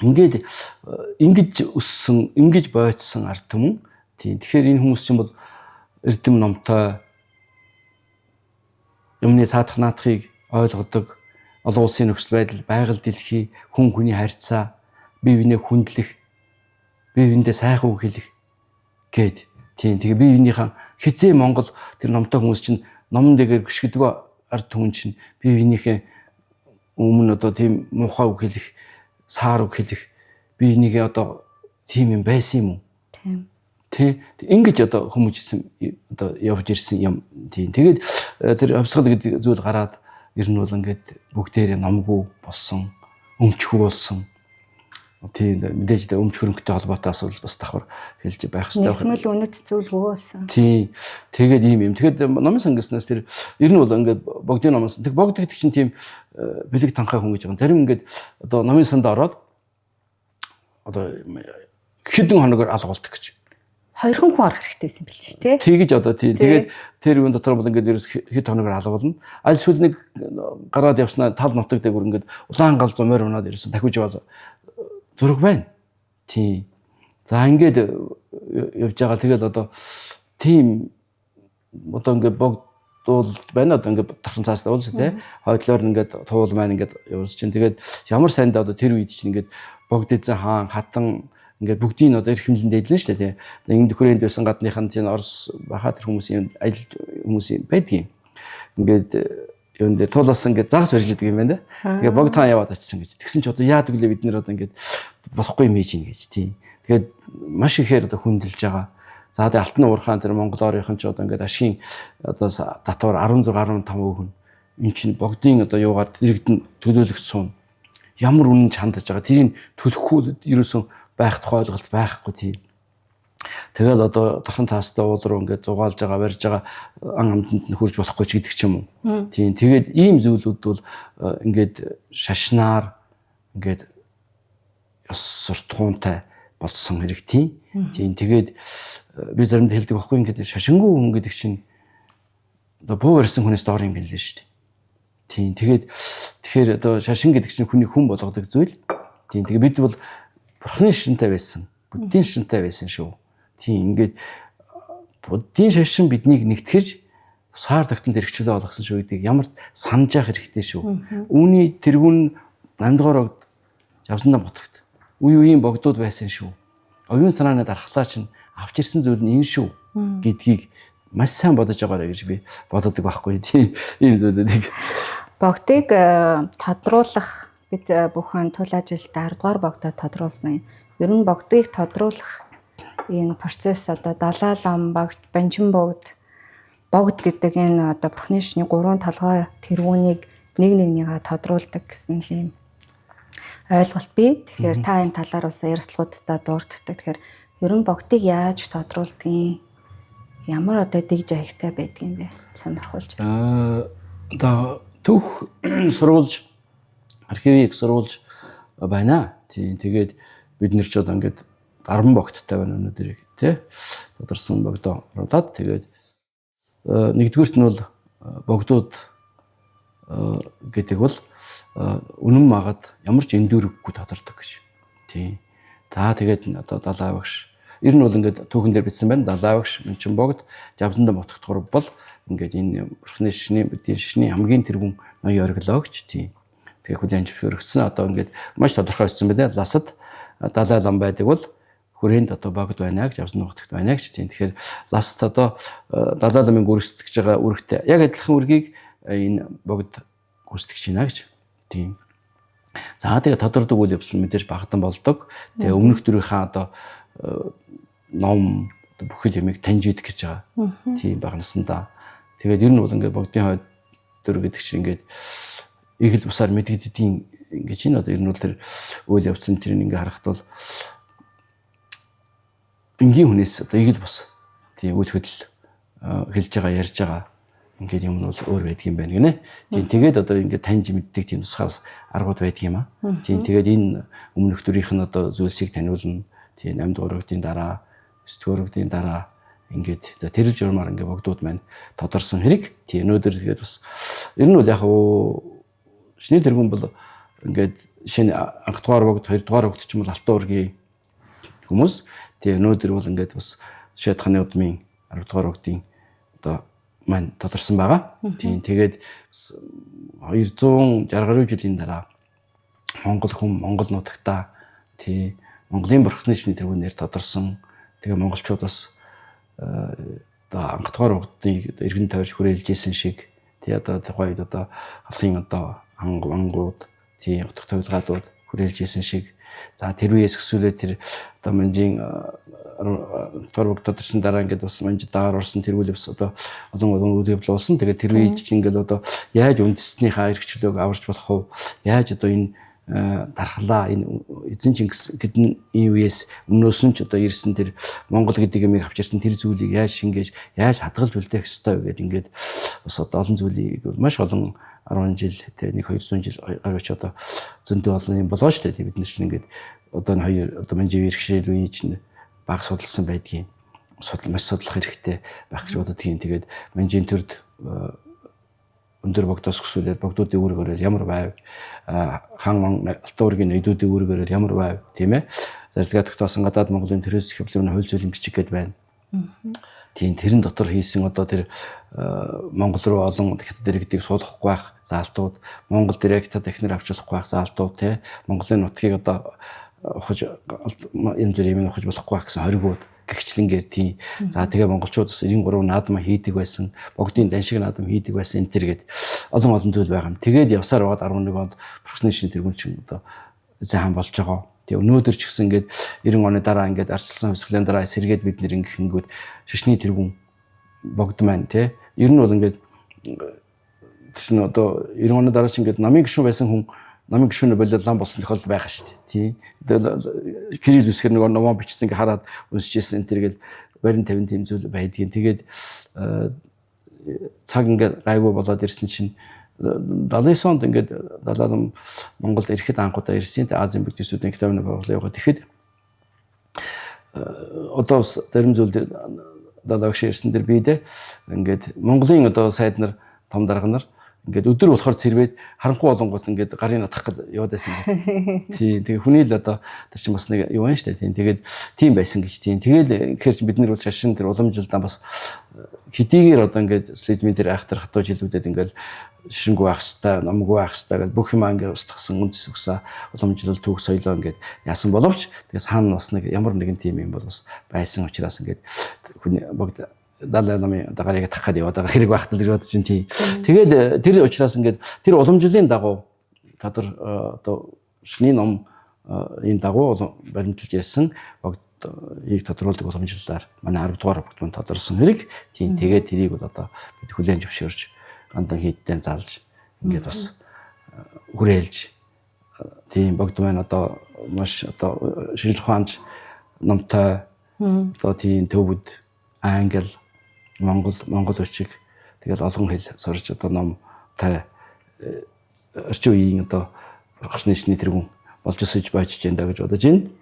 Ингээд ингэж өссөн, ингэж бойцсон ард түмэн. Тийм. Тэгэхээр энэ хүмүүс чинь бол эрдэм номтой юмны цаадах наадахыг ойлгодог, олон улсын нөхцөл байдал, байгаль дэлхий, хүн хүний харьцаа, бие биенээ хүндлэх, бие биендээ сайхан үг хэлэх гээд тийм. Тэгээ бие биенийхээ хизээ Монгол тэр номтой хүмүүс чинь номон дэгээр гიშгэдэг ард түмэн чинь бие биенийхээ өмнө одоо тийм муухай үг хэлэх, саар үг хэлэх, бие бинийгээ одоо тийм юм байсан юм уу? Тийм. Тэ ингэж одоо хүмүүжсэн одоо явж ирсэн юм. Тийм. Тэгээд тэр хувьсгал гэдэг зүйл гараад ер нь бол ингээд бүгдээрээ номгүй болсон, өмчхүү болсон. Тийм, мэдээж тэ өмч хөрөнгөтэй холбоотой асуудал бас давхар хэлж байх хэрэгтэй. Нэгмэл үнэт зүйлгүй болсон. Тийм. Тэгээд ийм юм. Тэгээд номын сан гэснээс тэр ер нь бол ингээд богдын номын сан. Тэг богд гэдэг чинь тийм бэлэг танхай хүн гэж байгаа. Зарим ингээд одоо номын санд ороод одоо хэдэн хоногор алгуулдаг гэж. Хоёрхан хүн орох хэрэгтэй байсан бэл ч тий. Тэгэж одоо тий. Тэгээд тэр юун дотор бол ингээд ерөөс хэд хоногор алгуулна. Аль эсвэл нэг гараад явснаа тал нутаг дээгүр ингээд улаан гал зумаар унаад ирсэн дахиж яваа зураг байна. Тийм. За ингээд явж байгаа. Тэгэл одоо тийм одоо ингээд богдуул байна. Одоо ингээд тархан цаастай уул тий. Хойдлоор ингээд туул маань ингээд явуулж чинь. Тэгээд ямар сайнд одоо тэр үед чинь ингээд богд эзэн хаан хатан ингээд бүгдийг одоо эрх хэмнэлэнд дээдлэн шүү дээ тий. Энд хүрээнд байсан гадныхан тийм Орос баха тэр хүмүүсийн ажил хүмүүсийн байдгийн. Ингээд юун дээр туулаас ингээд загас барьж идэг юм байна да. Тэгээ богд хаан яваад очисон гэж. Тэгсэн чи одоо яадаг лээ бид нэр одоо ингээд болохгүй юм хийж ийн гэж тий. Тэгээд маш ихээр одоо хүндэлж байгаа. За тэгээ Алтан уурхаан тэр Монгол орынхан ч одоо ингээд ашигын одоо татвар 16.5% хүн. Эн чинь богдын одоо юугаар иргэдэн төлөөлөгч суун. Ямар үнэн чандаж байгаа. Тэрийг төлөхгүй ерөөсөн байх тухай ойлголт байхгүй тийм. Тэгэл одоо тархан цаастай уул руу ингээд зугаалж байгаа, барьж байгаа ан амтанд нь хурж болохгүй ч гэдэг ч юм уу. Тийм. Тэгээд ийм зүйлүүд бол ингээд шашнаар ингээд ёс суртахуунтай болсон хэрэг тийм. Тийм. Тэгээд би заримдаа хэлдэг байхгүй ингээд шашингүй хүн гэдэг чинь одоо буу барьсан хүнээс доор юм гэлээ шүү дээ. Тийм. Тэгээд тэгэхээр одоо шашин гэдэг чинь хүний хүн болгодог зүйл. Тийм. Тэгээд бид бол Бурхны шашинтай байсан. Буддийн шашинтай байсан шүү. Тийм, ингээд буддийн шашин биднийг нэгтгэж тусгаар тогтнол эрхчлөө олгосон шүү гэдгийг ямар санаж явах хэрэгтэй шүү. Үүний тэргүүн 8 дугаар огд Жавсандаа ботогт үе үеийн богдууд байсан шүү. Оюун санааны дархлаа чинь авч ирсэн зүйл нь энэ шүү гэдгийг маш сайн бодож байгаарай гэж би боддог байхгүй. Тийм, ийм зүйлүүдийг богдыг тодруулах бид бүхэн тул ажилд 10 дугаар богдоо тодруулсан. Ер нь богдыг тодруулах энэ процесс одоо далаа лам богд, банчин богд, богд гэдэг энэ одоо бурхны шний гурван толгой тэргүүнийг нэг нэгнийгээ тодруулдаг гэсэн л юм ойлголт бий. Тэгэхээр та энэ талаар бас ярилцлагуудаа дурддаг. Тэгэхээр ер нь богдыг яаж тодруулдгийг, ямар одоо дэг жаягтай байдгийг бэ? Сонирхолж. Одоо түүх сурвалж архивыг сурвалж байна. Тийм. Тэгээд бид нэр ч одоо ингээд 10 богдтой байна өнөөдөр тий. Тодорсон богдоо оруулаад тэгээд нэгдүгüрт нь бол богдууд гэдэг бол үнэн магад ямар ч эндүүрэггүй тодордог гэж. Тийм. За тэгээд одоо далаа багш. Ер нь бол ингээд түүхэн дээр бичсэн байна. Далаа багш, Мөнчин богд, Жавсандаа ботогт гурав бол ингээд энэ бурхны шашны, буддийн шашны хамгийн тэргүүн ноён ориглоо гэж тийм. Тэгээ хүлээн зөвшөөрөгдсөн. Одоо ингээд маш тодорхой болсон байна. Ласад далай лам байдаг бол хүрээнд одоо богд байна гэж, Жавсандаа ботогт байна гэж тийм. Тэгэхээр ласад одоо далай ламын гүйцэтгэж байгаа үүрэгтэй яг адилхан үүргийг энэ богд гүйцэтгэж байна гэж тийм. За тэгээ тодордог үйл явдал мэдээж багадан болдог. Тэгээ өмнөх дүрийнхээ одоо ном бүхэл юмыг таньж идэх гэж байгаа. Тийм бага насндаа. Тэгээд ер нь бол ингээд богдын хойд дүр гэдэг чинь ингээд игэл бусаар мэдэгддгийн ингэж энэ одоо ер нь бол тэр үйл явцын тэрийг ингээ харахад бол энгийн хүнээс одоо игэл бос тийм үйл хөдлөл хэлж байгаа, ярьж байгаа ингээд юм нь бол өөр байдаг юм байна гинэ. Тийм, тэгээд одоо ингээд таньж мэддэг тийм тусгай бас аргууд байдаг юм аа. Тийм, тэгээд энэ өмнөх дүрийнх нь одоо зүйлсийг таниулна. Тийм, 8 дугаар өгдийн дараа, 9 дугаар өгдийн дараа ингээд за тэр журмаар ингээд богдууд маань тодорсон хэрэг. Тийм, өнөөдөр тэгээд бас ер нь бол яг шинэ тэргүүн бол ингээд шинэ анх дугаар богд, хоёр дугаар богд ч юм бол алтан ургийн хүмүүс. Тийм, өнөөдөр бол ингээд бас Шэд ханы удмын 10 дугаар богдын одоо маань тодорсон байгаа. Тийм, тэгээд 260 гаруй жилийн дараа Монгол хүн, Монгол нутагта тий Монголын бурхны шинэ тэргүүнээр тодорсон. Тэгээ монголчууд бас одоо анх дугаар богдыг эргэн тойрч хүрээлж исэн шиг тий одоо тухайн үед одоо халахын одоо ангууд тий утга тавилгаадууд хүрээлж исэн шиг. За тэр үеэс өсвөлээ тэр одоо манжийн дугаар богд тодорсон дараа ингээд бас манж дагаар орсон тэр үйл бас одоо олон олон үйл явдал болсон. Тэгээд тэр үед чинь ингээд одоо яаж үндэстнийхаа эрх чөлөөг аварч болох вэ? Яаж одоо энэ дархлаа энэ эзэн Чингис гэдэн энэ үеэс өмнөөс нь ч одоо ирсэн тэр Монгол гэдэг юмыг авчирсан тэр зүйлийг яаж шингээж яаж хадгалж үлдээх ёстой вэ гэдэг ингээд бас одоо олон зүйлийг маш олон 10 жил тэ 1 200 жил гаруй ч одоо зөндөө олон юм болоо шүү дээ. Бид нар чинь ингээд одоо энэ хоёр одоо манжив иргэшэл үеийн чинь баг судалсан байдгийн судал маш судлах хэрэгтэй байх гэж боддгийн. Тэгээд манжийн төрд өндөр богдоос өсвөлээд богдуудын үүрэг өрөөл ямар байв, хаан алтан үүргийн ноёдуудын үүрэг өрөөл ямар байв, тийм ээ. Зарилгаа тогтоосон гадаад Монголын төрөөс их хэвлэмний хууль зүйлийн бичиг гэд байна. Тийм, тэрэн дотор хийсэн одоо тэр Монгол руу олон хятад иргэдийг суулгахгүй байх заалтууд, Монгол дээр хятад эхнэр авч болохгүй байх заалтууд, тий Монголын нутгийг одоо ухаж янз бүрийн юм ухаж болохгүй байх гэсэн хоригууд гэгчлэнгээр тийм. За тэгээ монголчууд бас 93 наадам хийдэг байсан. Богдын даншиг наадам хийдэг байсан энэ төр гээд олон олон зүйл байгаа юм. Тэгээд явсаар байгаад 11 онд бурхны шин тэргүүн чинь одоо эзэн хаан болж байгаа. Тэгээ өнөөдөр ч гэсэн ингээд 90 оны дараа ингээд арчилсан хувьсгалын дараа сэргээд бид нэр ингэхэнгүүд шашны тэргүүн богд маань тий. Ер нь бол ингээд чинь одоо 90 оны дараа чинь ингээд намын гишүүн байсан хүн намын гишүүнээ болоод лам болсон тохиолдол байгаа шүү дээ. Тий. Тэгэл Кирилл үсгэр нөгөө номоо бичсэн ингээ хараад уншижсэн энэ төргээл барин 50 тийм зүйл байдгийн. Тэгээд цаг ингээ гайгүй болоод ирсэн чинь 79 онд ингээд далаа Монголд ирэхэд анхудаа ирсэн. Азийн бүгд төсүүдийн китабны байгууллага яваад ихэд одоо зарим зүйл дээр далаа багш ирсэн дэр би дээ ингээд Монголын одоо сайд нар том дарга нар ингээд өдөр болохоор цэрвээд харанхуй болонгууд ингээд гарын натах гэж яваад байсан гэх. Тийм, тэгээ хүний л одоо тэр чинь бас нэг юу байна шүү дээ. Тийм, тэгээд тийм байсан гэж тийм. Тэгээд гэхээр чинь бид нар бол шашин тэр уламжилдаа бас хэдийгээр одоо ингээд социализмын тэр айхтар хатуу жилүүдэд ингээд шашингүй байх хэвээр, номгүй байх хэвээр гэж бүх юм ингээд устгасан үндэс үгсаа уламжлал түүх соёлоо ингээд яасан боловч тэгээ цаана бас нэг ямар нэгэн тийм юм бол бас байсан учраас ингээд хүний богд Далай ламын одоо гарыг татах гээд яваад байгаа хэрэг байх тал гэж бодож чинь тий. Тэгээд тэр учраас ингээд тэр уламжлалын дагуу тодор одоо шний ном энэ дагуу баримталж ирсэн богдыг тодруулдаг уламжлалаар манай 10 дугаар богд мань тодорсон хэрэг. Тийм, тэгээд тэрийг бол одоо бид хүлээн зөвшөөрч гандан хийддэн залж ингээд бас хүрээлж тийм богд маань одоо маш одоо шинжлэх ухаанч номтой одоо тийм төвөд англи Монгол монгол үчиг тэгэл олон хэл сурж одоо номтой орчин үеийн одоо бурхны шний тэргүүн болж өсөж байж जैन да гэж бодож байна.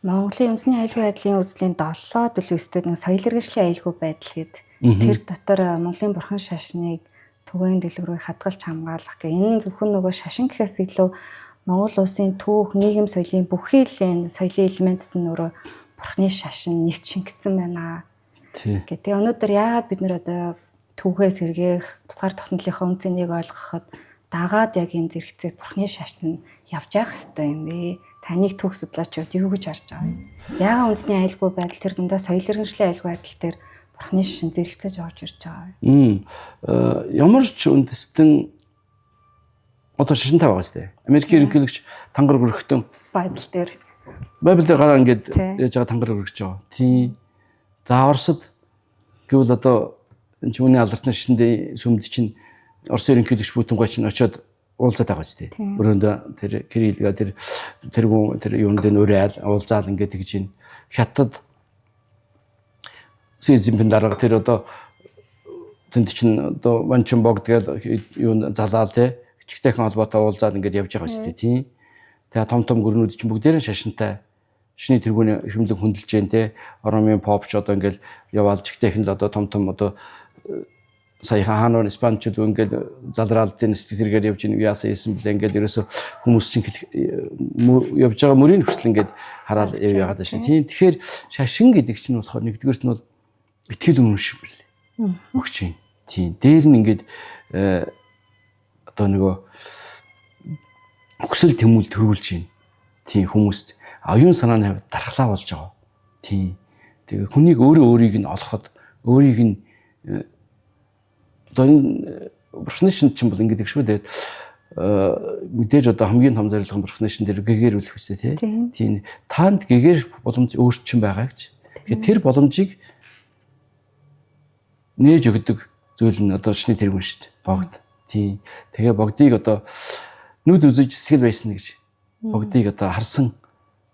Монголын үндэсний аюулгүй байдлын үзлийн 7 төлөв 9-д нэг соёл иргэншлийн аюулгүй байдал гээд тэр дотор Монголын бурхан шашныг түгээн дэлгэрүүг хадгалж хамгаалах гэх энэ зөвхөн нөгөө шашин гэхээс илүү Монгол улсын түүх, нийгэм соёлын бүхий л энэ соёлын элементд нь өөрөө бурхны шашин нэвт шингэсэн байна. Гэх. Тэгээ өнөөдөр яагаад бид нэр одоо түүхээ сэргээх, тусгаар тогтнолынхоо үн цэнийг ойлгоход дагаад яг юм зэрэгцээ бурхны шашин нь явж явах хэрэгтэй юм бэ? Таныг түүх судлаач хувьд юу гэж харж байгаа юм? Яагаад үндэсний аюулгүй байдал тэр дундаа соёл иргэншлийн аюулгүй байдал дээр бурхны шашин зэрэгцээж орж ирж байгаа юм? Ямар ч үндэстэн одоо шашинтай байгаа сте. Америкийн ерөнхийлөгч тангар өргөтөн Байбл дээр Байбл дээр гараа ингээд яаж байгаа тангар өргөж байгаа. Тийм. За Оросд гэвэл одоо энэ чинь үнийн алартны шишиндээ сүмд чинь Орос ерөнхийлөгч бүтэн гой чинь очиод уулзаад байгаа ч тийм. Өрөөндөө тэр Кириллгээ тэр тэргүүн тэр юунд нь уриал уулзаал ингээд тэгж чинь. Хятад Си Цзиньпин дарга тэр одоо тэнд чинь одоо Ванчин богд гээл юу залаал те чигтэйхэн холбоотой уулзаад ингээд явж байгаа шүү дээ тийм. Тэгээ том том гүрнүүд чинь бүгдээрээ шашинтай шний тэргүүний эрхэмлэн хөндлөж जैन те. Ромын поп ч одоо ингээд яваал чигтэйхэн л одоо том том одоо саяхан хаанаар испанчууд ингээд залраалдын тэргээр явж ийн яасан ийсэн бэлээ ингээд ерөөсө хүмүүс чинь явж байгаа мөрийн хүртэл ингээд хараад яваад байна шин. Тийм тэгэхээр шашин гэдэг чинь болохоор нэгдүгээрт нь бол итгэл үнэмшил бэлээ. Өгч юм. Тийм дээр нь ингээд одоо нөгөө хүсэл тэмүүл төрүүлж байна. Тийм хүмүүст оюун санааны хувьд дархлаа болж байгаа. Тийм. Тэгээ хүнийг өөрөө өөрийг нь олоход өөрийг нь одоо энэ бурхны шинэ чинь бол ингэдэг шүү дээ. Мэдээж одоо хамгийн том зорилго нь бурхны шин дээр гэгэрүүлэх үсэ тий. Тийм. Таанд гэгэр боломж өөрчин байгаа гэж. Тэгэхээр тэр боломжийг нээж өгдөг зүйл нь одоо шний тэргүүн шүү дээ. Богд. Тийм. Тэгээ богдыг одоо нүд үзэж сэтгэл байсан гэж. Богдыг одоо харсан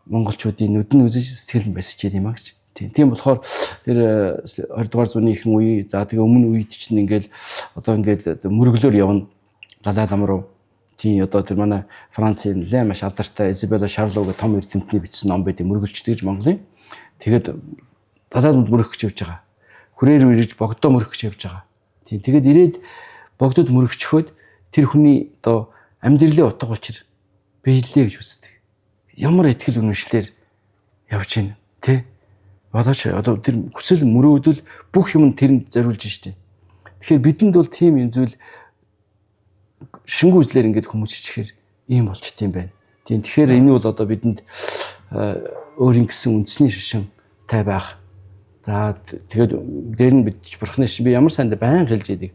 монголчуудын нүд нь үзэж сэтгэл нь байсан ч юм а гэж. Тийм болохоор тэр 20 дугаар зууны ихэнх үе за тэгээ өмнө үед чинь ингээл одоо ингээл мөрөглөөр явна Далай лам руу. Тийм одоо тэр манай Францын нэлээ маш алдартай Изабелла Шарло гэх том эрдэмтний бичсэн ном байдаг мөргөлчдөг гэж Монголын. Тэгээд Далай ламд мөрөх гэж явж байгаа. Хүрээ рүү ирж богдоо мөрөх гэж явж байгаа. Тийм тэгээд ирээд богдод мөрөгчхөөд тэр хүний одоо амьдралын утга учир биеллээ гэж үздэг. Ямар итгэл үнэмшлэр явж байна тэ? Бодооч одоо тэр хүсэл мөрөөдөл бүх юм тэрэнд зориулж штэ. Тэгэхээр бидэнд бол тийм юм зүйл шингүү үзлэр ингээд хүмүүс ичихээр ийм болчт юм байна. Тийм тэгэхээр энэ бол одоо бидэнд өөрийн гэсэн үндэсний шашинтай байх. За тэгээд дээр нь бид бурхны шашин би ямар сайндаа баян хэлж идэг.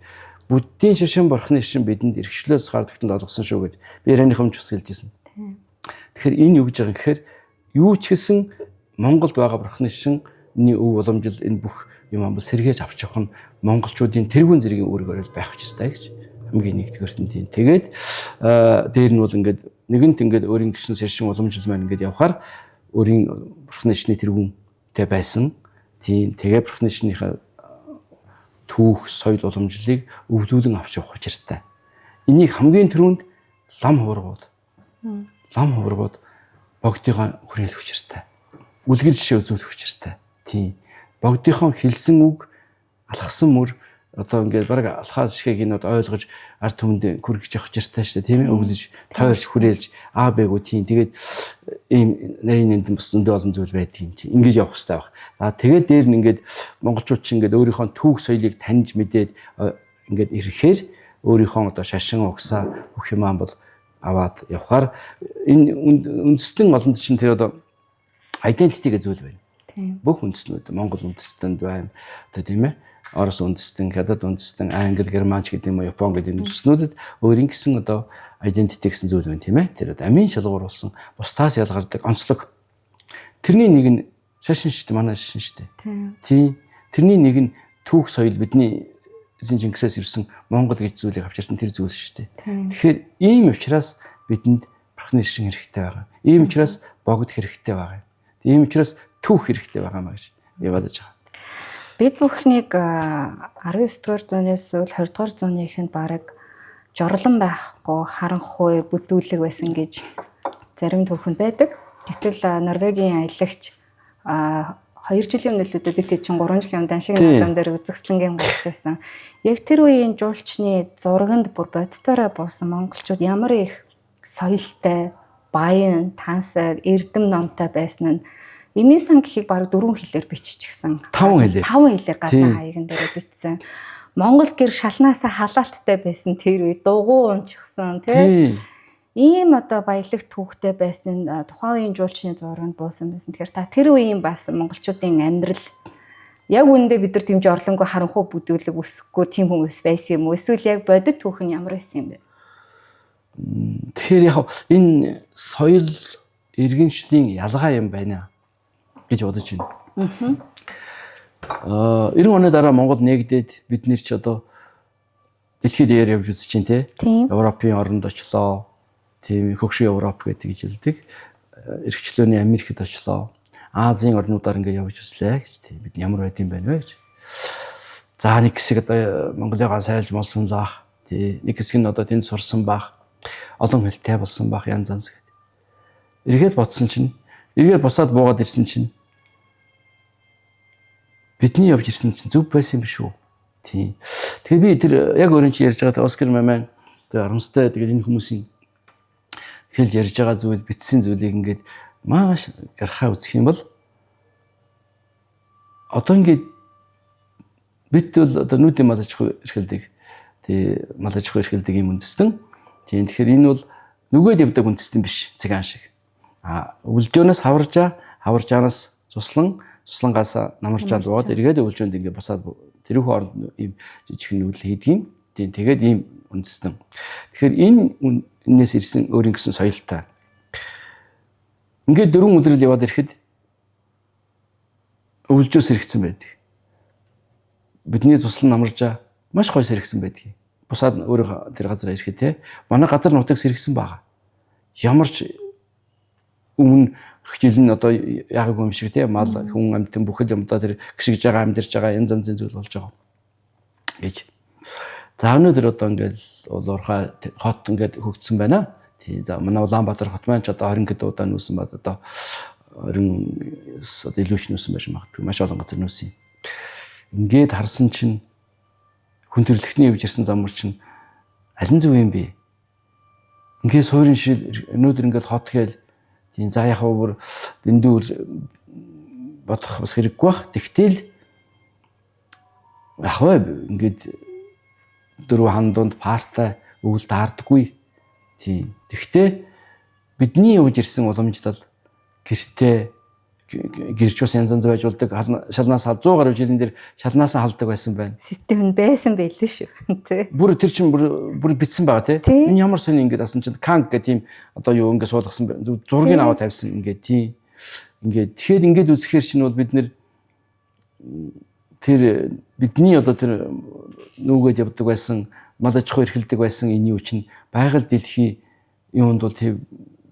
Буддийн шашин бурхны шашин бидэнд эрхчлөөс гардагтанд олгосон шүү гэж би ярианы хомж бас хэлж ирсэн. Тэгэхээр энэ юу гэж байгаа гэхээр юу ч гэсэн Монголд байгаа бурхны шашинны өв уламжил энэ бүх юм амбал сэргээж авч явах нь монголчуудын тэргүүн зэргийн үүрэг байх учиртай гэж хамгийн нэгдүгээрт нь тийм. Тэгээд дээр нь бол ингээд нэгэнт ингээд өөрийн гишүүн шашин уламжил маань ингээд явхаар өөрийн бурхны шашны тэргүүнтэй байсан. Тийм. Тэгээ бурхны шашныхаа түүх, соёл уламжлалыг өвлүүлэн авч явах учиртай. Энийг хамгийн түрүүнд лам хуврагууд. Лам хуврагууд богдынхоо хүрээлэх учиртай. Үлгэр жишээ үзүүлэх учиртай. Тийм. Богдынхоо хэлсэн үг, алхсан мөр одоо ингээд баг алхаа шигээг энэ ойлгож ард түмэнд хүргэж явах учиртай шүү дээ, тийм ээ. Өглөж, тойрч, хүрээлж А Б гүү тийм. Тэгээд ийм нарийн нэмдэн бас зөндөө олон зүйл байдаг юм тийм. Ингэж явах хэрэгтэй байх. За тэгээд дээр нь ингээд монголчууд чинь ингээд өөрийнхөө түүх соёлыг таньж мэдээд ингээд ирэхээр өөрийнхөө одоо шашин угсаа бүх юмаа бол аваад явхаар энэ үндэстэн олонд чинь тэр одоо identity гэж зүйл байна. Тийм. Бүх үндэстнүүд Монгол үндэстэнд байна. Одоо тийм ээ. Орос үндэстэн, Хятад үндэстэн, Англи, Германч гэдэг юм уу, Япон гэдэг үндэстнүүдэд өөрийн гэсэн одоо identity гэсэн зүйл байна, тийм ээ. Тэр одоо амийн шалгуур болсон бусдаас ялгардаг онцлог. Тэрний нэг нь шашин шүү дээ, манай шашин шүү дээ. Тийм. Тэрний нэг нь түүх соёл бидний эзэн Чингисээс ирсэн Монгол гэж зүйлийг авчирсан тэр зүйл шүү дээ. Тэгэхээр ийм учраас бидэнд бурхны шашин хэрэгтэй байгаа. Ийм учраас богд хэрэгтэй байгаа. Ийм учраас түүх хэрэгтэй байгаа маа гэж яваад байгаа. Бид бүхнийг 19 дугаар зуунаас үл 20 дугаар зууны эхэнд бараг жорлон байхгүй харанхуй бүдүүлэг байсан гэж зарим түүхэнд байдаг. Гэтэл Норвегийн аялагч 2 жилийн өмнө лүүдээ бид чинь 3 жилийн өмнө Даншиг наадам дээр үзэсгэлэнгийн гарч ирсэн. Яг тэр үеийн жуулчны зурганд бүр бодтоорой буусан монголчууд ямар их соёлтой, баян, тансаг, эрдэм номтой байсан нь Эмийн сан гэхийг бараг 4 хэлээр биччихсэн. 5 хэлээр. 5 хэлээр гадна хаяг дээр бичсэн. Монгол гэр шалнаасаа халаалттай байсан тэр үе дугуй унчихсан тий. Ийм одоо баялаг түүхтэй байсан тухайн үеийн жуулчны зурганд буусан байсан. Тэгэхээр та тэр үеийн бас монголчуудын амьдрал яг үүндээ бид нар тийм жорлонгүй харанхуй бүдүүлэг өсөхгүй тийм хүмүүс байсан юм уу? Эсвэл яг бодит түүх нь ямар байсан юм бэ? Тэгэхээр яг энэ соёл иргэншлийн ялгаа юм байна гэж бодож байна. 90 оны дараа Монгол нэгдээд бид нэр ч одоо дэлхийд дээр явж үзэж чинь те. Европын оронд очлоо. Тийм хөгшин Европ гэдэг хэлдэг. Эрхчлөөний Америкт очлоо. Азийн орнуудаар ингээд явж үзлээ гэж. Тийм бид ямар байд юм байна вэ гэж. За нэг хэсэг одоо Монголыгаа сайлж молсон л бах. Тий нэг хэсэг нь одоо тэнд сурсан бах. Олон хэлтэй болсон бах янз янз гэдэг. Эргээд бодсон чинь эргээд босоод буугаад ирсэн чинь бидний явж ирсэн чинь зөв байсан юм биш үү? Тийм. Тэгэхээр би тэр яг өөрийн чи ярьж байгаа Оскар Маман тэр арамстай тэгээд энэ хүмүүсийн хэлж ярьж байгаа зүйл бичсэн зүйлийг ингээд маш гарахаа үзэх юм бол одоо ингээд бид бол одоо нүүдийн мал аж ахуй эрхэлдэг тий мал аж ахуй эрхэлдэг юм үндэстэн. Тийм тэгэхээр энэ бол нүгээд явдаг үндэстэн биш цагаан шиг. А өвлжөөнөөс хаваржаа, хаваржаанаас цуслан, цуслангаас намаржаанд буугаад эргээд өвлжөөнд ингээд босоод тэрүүхэн оронд ийм жижигхэн нүүдэл хийдэг юм. Тийм тэгээд ийм үндэстэн. Тэгэхээр энэ энэс ирсэн өөрийн гэсэн соёлтой. Ингээд дөрвөн өдрөл яваад ирэхэд өвлжөө сэрэгцэн байдаг. Бидний цуслан намаржаа маш гоё сэрэгсэн байдаг. Бусаад өөрөө тэр газар ирэхэд те манай газар нутаг сэрэгсэн байгаа. Ямар ч өмнө хичээл нь одоо яагаагүй юм шиг те мал хүн амьтан бүхэл юмдаа тэр гიშгэж байгаа амьдарч байгаа янз янзын зүйл болж байгаа гэж. За өнөөдөр одоо ингээл улуурхай хот ингээд хөгжсөн байна. Тий за манай Улаанбаатар хот маань ч одоо 20 хэд удаа нүүсэн бод одоо 20 одоо илүү ч нүүсэн байж магадгүй маш олон газар нүүсэн. Ингээд харсан чинь хүн төрөлхтний явж ирсэн замар чинь аль нь зөв юм бэ? Ингээд суурин шил өнөөдөр ингээд хот гээл тийм за яг бүр дэндүү бодох бас хэрэггүй бах. Тэгтэл яг вэ ингээд дөрвөн хан дунд партай өвөл таардаггүй. Тийм. Тэгтээ бидний явж ирсэн уламжлал гэртээ гэрч бас янз янз байж болдог. Шалнаас 100 гаруй жилийн дээр шалнаас халдаг байсан байна. Систем нь байсан байлээ шүү. Тэ. Бүр тэр чинь бүр битсэн байгаа тий. Энэ ямар сони ингээд асан чинь канг гэх тийм одоо юу ингээд суулгасан зургийг аваад тавьсан ингээд тийм. Ингээд тэгэхээр ингээд үзэхээр чинь бол бид нэр тэр бидний одоо тэр нүгэд явдаг байсан мал аж ахуй эрхэлдэг байсан энэ юу чинь байгаль дэлхий юунд бол тийм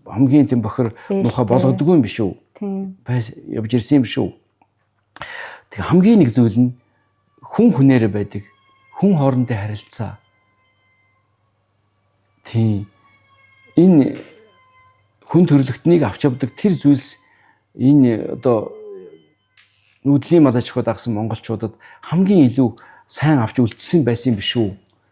хамгийн тийм бохир муухай болгодгүй юм биш үү? Тийм. Явж ирсэн юм биш үү? Тэг хамгийн нэг зүйл нь хүн хүнээрээ байдаг. Хүн хоорондын харилцаа. Тийм. Энэ хүн төрөлхтнийг авч явдаг тэр зүйлс энэ одоо нүүдлийн мал аж ахуй дагсан монголчуудад хамгийн илүү сайн авч үлдсэн байсан юм биш үү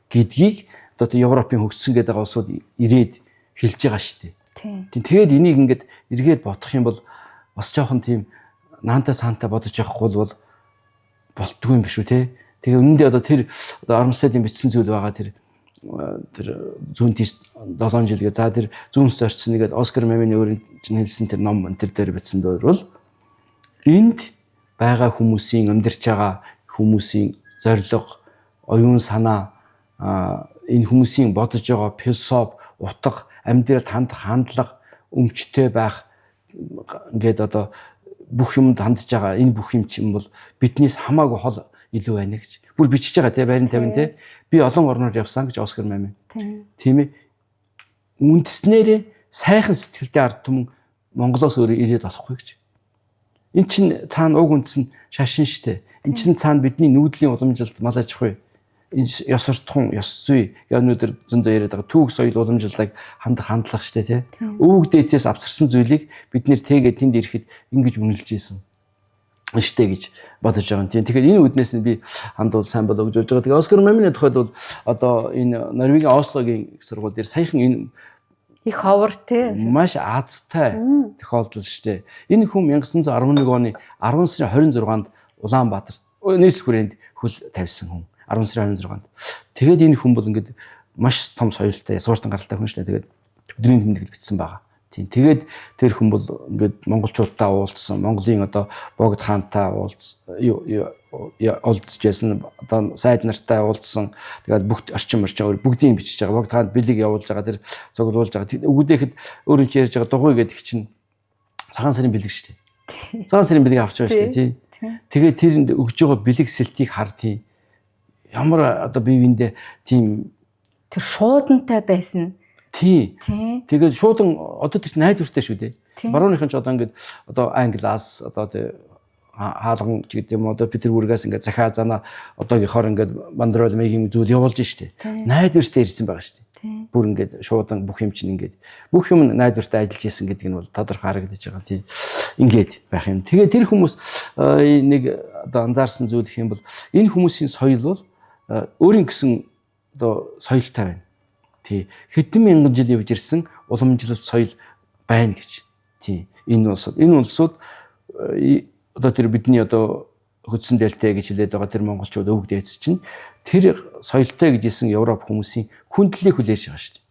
гэдгийг одоо Европын хөгжсөн гэдэг улсууд ирээд хэлж байгаа шүү дээ. Тийм. Тэгээд энийг ингээд эргээд бодох юм бол бас жоохон тийм наантай саантай бодож явахгүй бол болтгүй юм биш үү те. Тэгээ үнэндээ одоо тэр одоо Армстедийн бичсэн зүйл байгаа тэр тэр зүүн тийш 7 жил гээ. За тэр зүүнс зорчсон нэгээд Оскар Мамины өөрийн чинь хэлсэн тэр ном энэ дээр бичсэн дээр бол энд байгаа хүмүүсийн амьдарч байгаа хүмүүсийн зорилго, оюун санаа, энэ хүмүүсийн бодож байгаа философи, утга, амьдралд хандах хандлага, өмчтэй байх ингээд одоо бүх юмд хандж байгаа энэ бүх юм чинь бол биднээс хамаагүй хол илүү байна гэж. Бүр бичиж байгаа те байран тавин те. Би олон орноор явсан гэж Оскар Мамин. Тийм ээ. Үндэснээрээ сайхан сэтгэлтэй ард түмэн Монголоос өөрөө ирээд болохгүй гэж. Эн чин цаана уг үндэс нь шашин штэ. Эн чин цаана бидний нүүдлийн уламжлалт мал аж ахуй энэ ёс суртахуун, ёс зүй гэх өнөөдөр зөндөө яриад байгаа түүх соёл уламжлалыг хандах хандлага штэ тий. Өвөг дээдсээс авчирсан зүйлийг бид нэр тэгээд тэнд ирэхэд ингэж үнэлж исэн штэ гэж бодож байгаа юм. Тийм. Тэгэхээр энэ үднээс нь би хандвал сайн болоо гэж бодож байгаа. Тэгээ Оскар Мамины тухайд бол одоо энэ Норвегийн Ослогийн их сургууль дээр саяхан энэ их ховор тий маш азтай тохиолдол штэ. Энэ хүн 1911 оны 10 сарын 26-нд Улаанбаатар нийслэл хүрээнд хөл тавьсан хүн. 10 сарын 26-нд. Тэгээд энэ хүн бол ингээд маш том соёлтой, сууртан гаралтай хүн шнэ. Тэгээд өдрийн тэмдэглэл бичсэн байгаа. Тийм. Тэгээд тэр хүн бол ингээд монголчуудтай уулзсан, Монголын одоо Богд хаантай уулзж байсан, одоо сайд нартай уулзсан. Тэгээд бүх орчин өөр бүгдийг бичиж байгаа. Богд хаанд бэлэг явуулж байгаа, тэр цуглуулж байгаа. Өгөөдөхэд өөрөө чи ярьж байгаа дугуй гэдэг чинь цагаан сарын бэлэг шүү дээ. Цагаан сарын бэлэг авч байгаа шүү дээ, тийм. Тэгээд тэрэнд өгж байгаа бэлэг сэлтийг хар тийм. Ямар одоо бие биендээ тийм тэр шуудантай байсан. Тий. Тэгээд шуудан одоо тэр найдвартай шүү дээ. Барууныхан ч одоо ингээд одоо Англиас одоо тий хаалган ч гэдэг юм одоо Петербургаас ингээд захиа занаа одоогийнхоор ингээд бандерол маягийн зүйл явуулж штэ. Найдвартай ирсэн байгаа штэ. Бүр ингээд шуудан бүх юм чинь ингээд бүх юм найдвартай ажиллаж исэн гэдэг нь бол тодорхой харагдаж байгаа. Тий. Ингээд байх юм. Тэгээд тэр хүмүүс нэг одоо анзаарсан зүйл гэх юм бол энэ хүмүүсийн соёл бол өөрийн гэсэн одоо соёлтой байна. Тий. Хэдэн мянган жил явж ирсэн уламжлалт соёл байна гэж. Тий. Энэ улсууд одоо тэр бидний одоо хөдсөн дээлтэй гэж хэлээд байгаа тэр монголчууд өвөг дээдс чинь тэр соёлтой гэж хэлсэн Европ хүмүүсийн хүндлэлийг хүлээж байгаа шүү дээ.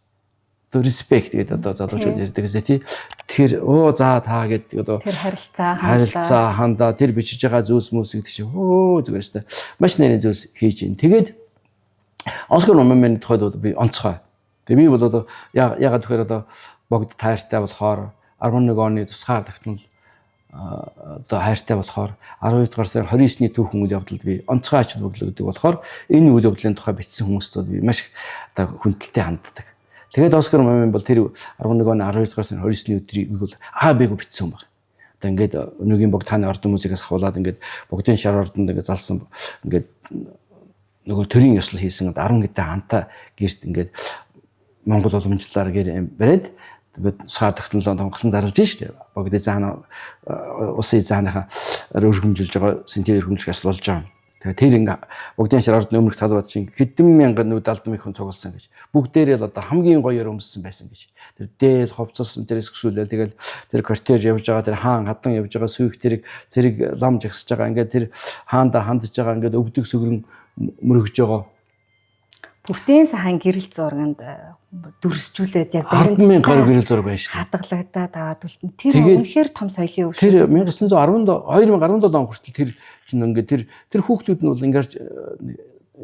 Одоо респект гэдэг одоо залуучууд ярьдаг гэсэн тий. Тэр өө за та гэдэг одоо тэр харилцаа хандаа тэр бичиж байгаа зүйлс мүс гэдэг чинь өө зүгээр шүү дээ. Маш нарийн зүйлс хийж байна. Тэгээд Оскар Момын тухайд бол би онцгой. Тэгээ би бол одоо ягаад тэгэхээр одоо богд тайртай болохоор 11 оны тусгаар тогтнол одоо хайртай болохоор 12 дугаар сарын 29-ний түүхэн үйл явдалд би онцгой ач холбогдол өгдөг болохоор энэ үйл явдлын тухай бичсэн хүмүүст бол би маш одоо хүндэлтэй ханддаг. Тэгээд Оскар Момын бол тэр 11 оны 12 дугаар сарын 29-ний өдрийг бол Аа Б-г бичсэн баг. Одоо ингээд өнөөгийн богд хааны ордон музейгээс хавуулаад ингээд богдын шар ордонд ингээд залсан ингээд нөгөө төрийн ёслол хийсэн 10 хэдэн ханта гэрт ингээд Монгол уламжлалаар гэр бариад тэгээд тусгаар тогтнолоо тонголон зарлж штэ. Богд заана улсын зааныхаа өргөмжилж байгаа сэнтийн өргөмжлөх ёслол болж байгаа. Тэгээд тэр ингээ богдын шар ордны өмнөх талбайд чинь хэдэн мянган нүд алдан их хүн цугласан гэж. Бүгдээрээ л одоо хамгийн гоёор өмссөн байсан гэж. Тэр дээл хувцас тэр эсгсүүлэл тэгэл тэр кортеж явж байгаа, тэр хаан хадан явж байгаа, сүйх тэрэг зэрэг лам жагсаж байгаа, ингээд тэр хаанда хандж байгаа, ингээд өвдөг сөгрөн мөрөгж байгаа. Бүтэн сайхан гэрэл зурганд дүрсжүүлээд яг баримт 100000 гаруй гэрэл зураг байна шүү дээ. Хадгалагдаад аваад үлдэн. Тэр үнэхээр том соёлын өвшөө. Тэр 1917 2017 он хүртэл тэр чинь ингээд тэр хүүхдүүд нь бол ингээд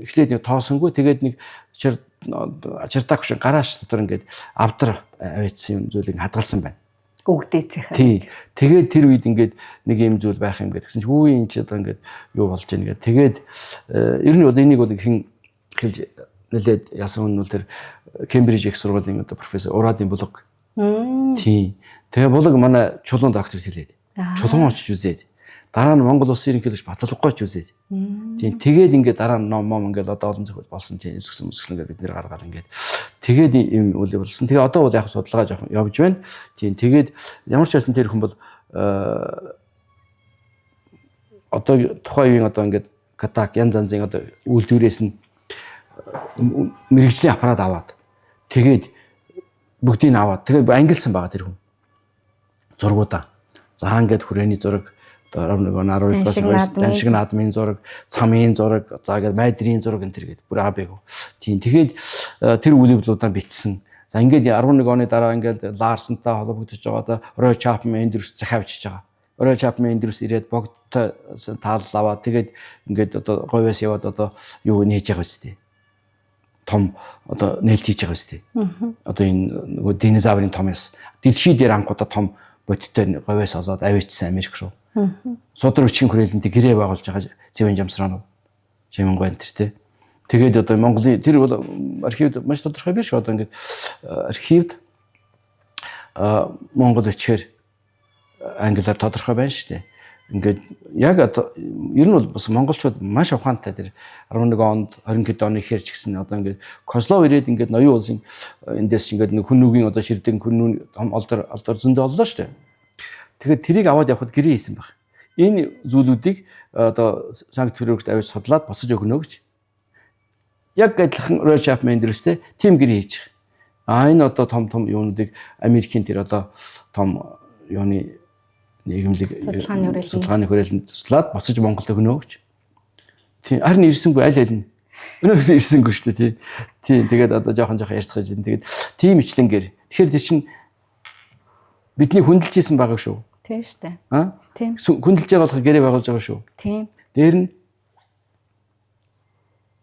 эхлээд нэг тоосонгүй тэгээд нэг чертак шиг гараж дотор ингээд авдар аваачсан юм зүйлийг хадгалсан байна. Өгдөөцөх. Тий. Тэгээд тэр үед ингээд нэг юм зүйл байх юм гэдгсэн чинь хүү энэ ч одоо ингээд юу болж байна гэдэг. Тэгээд ер нь бол энийг бол хэн хэлж нэлээд яасан хүн бол тэр Кембриж их сургуулийн одоо профессор Урадын Булаг. Тийм. Тэгээ Булаг манай чулуун доктор хэлээд. Чулуун очиж үзээд. Дараа нь Монгол улсын ерөнхийлөгч Баталгагүйч үзээд. Тийм. Тэгээд ингээд дараа нь ном мом ингээд одоо олон зөвхөл болсон тийм үсгсэн үсгсэн ингээд бид нэр гаргаад ингээд тэгээд ийм үйл болсон. Тэгээ одоо бол яг судалгаа жоохон явж байна. Тийм. Тэгээд ямар ч байсан тэр хүн бол одоо тухайн үеийн одоо ингээд катак янз янзын одоо үйлдвэрээс нь мэрэгжлийн аппарат аваад тэгээд бүгдийг аваад тэгээд ангилсан байгаа тэр хүн зургуудаа. За ингээд хүрээний зураг одоо 11 он 12 дугаар даншиг наадмын зураг, цамын зураг, за ингээд майдрын зураг энэ төр гээд бүр аабэг. Тийм. Тэгээд тэр үйл явдлуудаа бичсэн. За ингээд 11 оны дараа ингээд Ларсонтой холбогдож байгаа одоо Рой Чапман Эндрюс захиа бичиж байгаа. Рой Чапман Эндрюс ирээд богдтой таалал аваад тэгээд ингээд одоо говьос яваад одоо юу нээж байгаа үстэй. Том одоо нээлт хийж байгаа үстэй. Одоо энэ нөгөө динозаврын том яс. Дэлхий дээр анх удаа том бодиттой говьос олоод авчижсан Америк руу. Судар бичгийн хүрээлэнтэй гэрээ байгуулж байгаа Цэвэн Жамсраанов. Жимэнгой энэ төр тэ. Тэгээд одоо Монголын тэр бол архивд маш тодорхой биш одоо ингээд архивд Монгол бичгээр англиар тодорхой байна шүү дээ. Ингээд яг одоо ер нь бол бас монголчууд маш ухаантай тэр 11 онд 20 хэд оны ихээр ч гэсэн одоо ингээд Козлов ирээд ингээд ноён улсын эндээс ч ингээд нэг хүннүгийн одоо ширдэг хүннү том олдор зөндөө оллоо шүү дээ. Тэгэхээр тэрийг аваад явхад гэрээ хийсэн баг. Энэ зүйлүүдийг одоо Санкт Петербургт аваад судлаад буцаж өгнө гэж. Яг адилхан Рой Чапман Эндрюстэй тийм гэрээ хийчих. А энэ одоо том том юунуудыг Америкийн тэр одоо том юуны нийгэмлэг судалгааны хүрээлэнд судлаад буцаж Монголд өгнө гэж. Тийм харин ирсэнгүй аль аль нь. Өнөөс ирсэнгүй шүү дээ тий. Тийм тэгээд одоо жоохон жоохон ярьцгааж байна. Тэгээд тийм ичлэнгээр. Тэгэхээр тэр чинь бидний хүндэлж исэн байгаа шүү. Тийм шүү дээ. Аа? Тийм. Хүндэлж байгаа болохоор гэрээ байгуулж байгаа шүү. Тийм. Дээр нь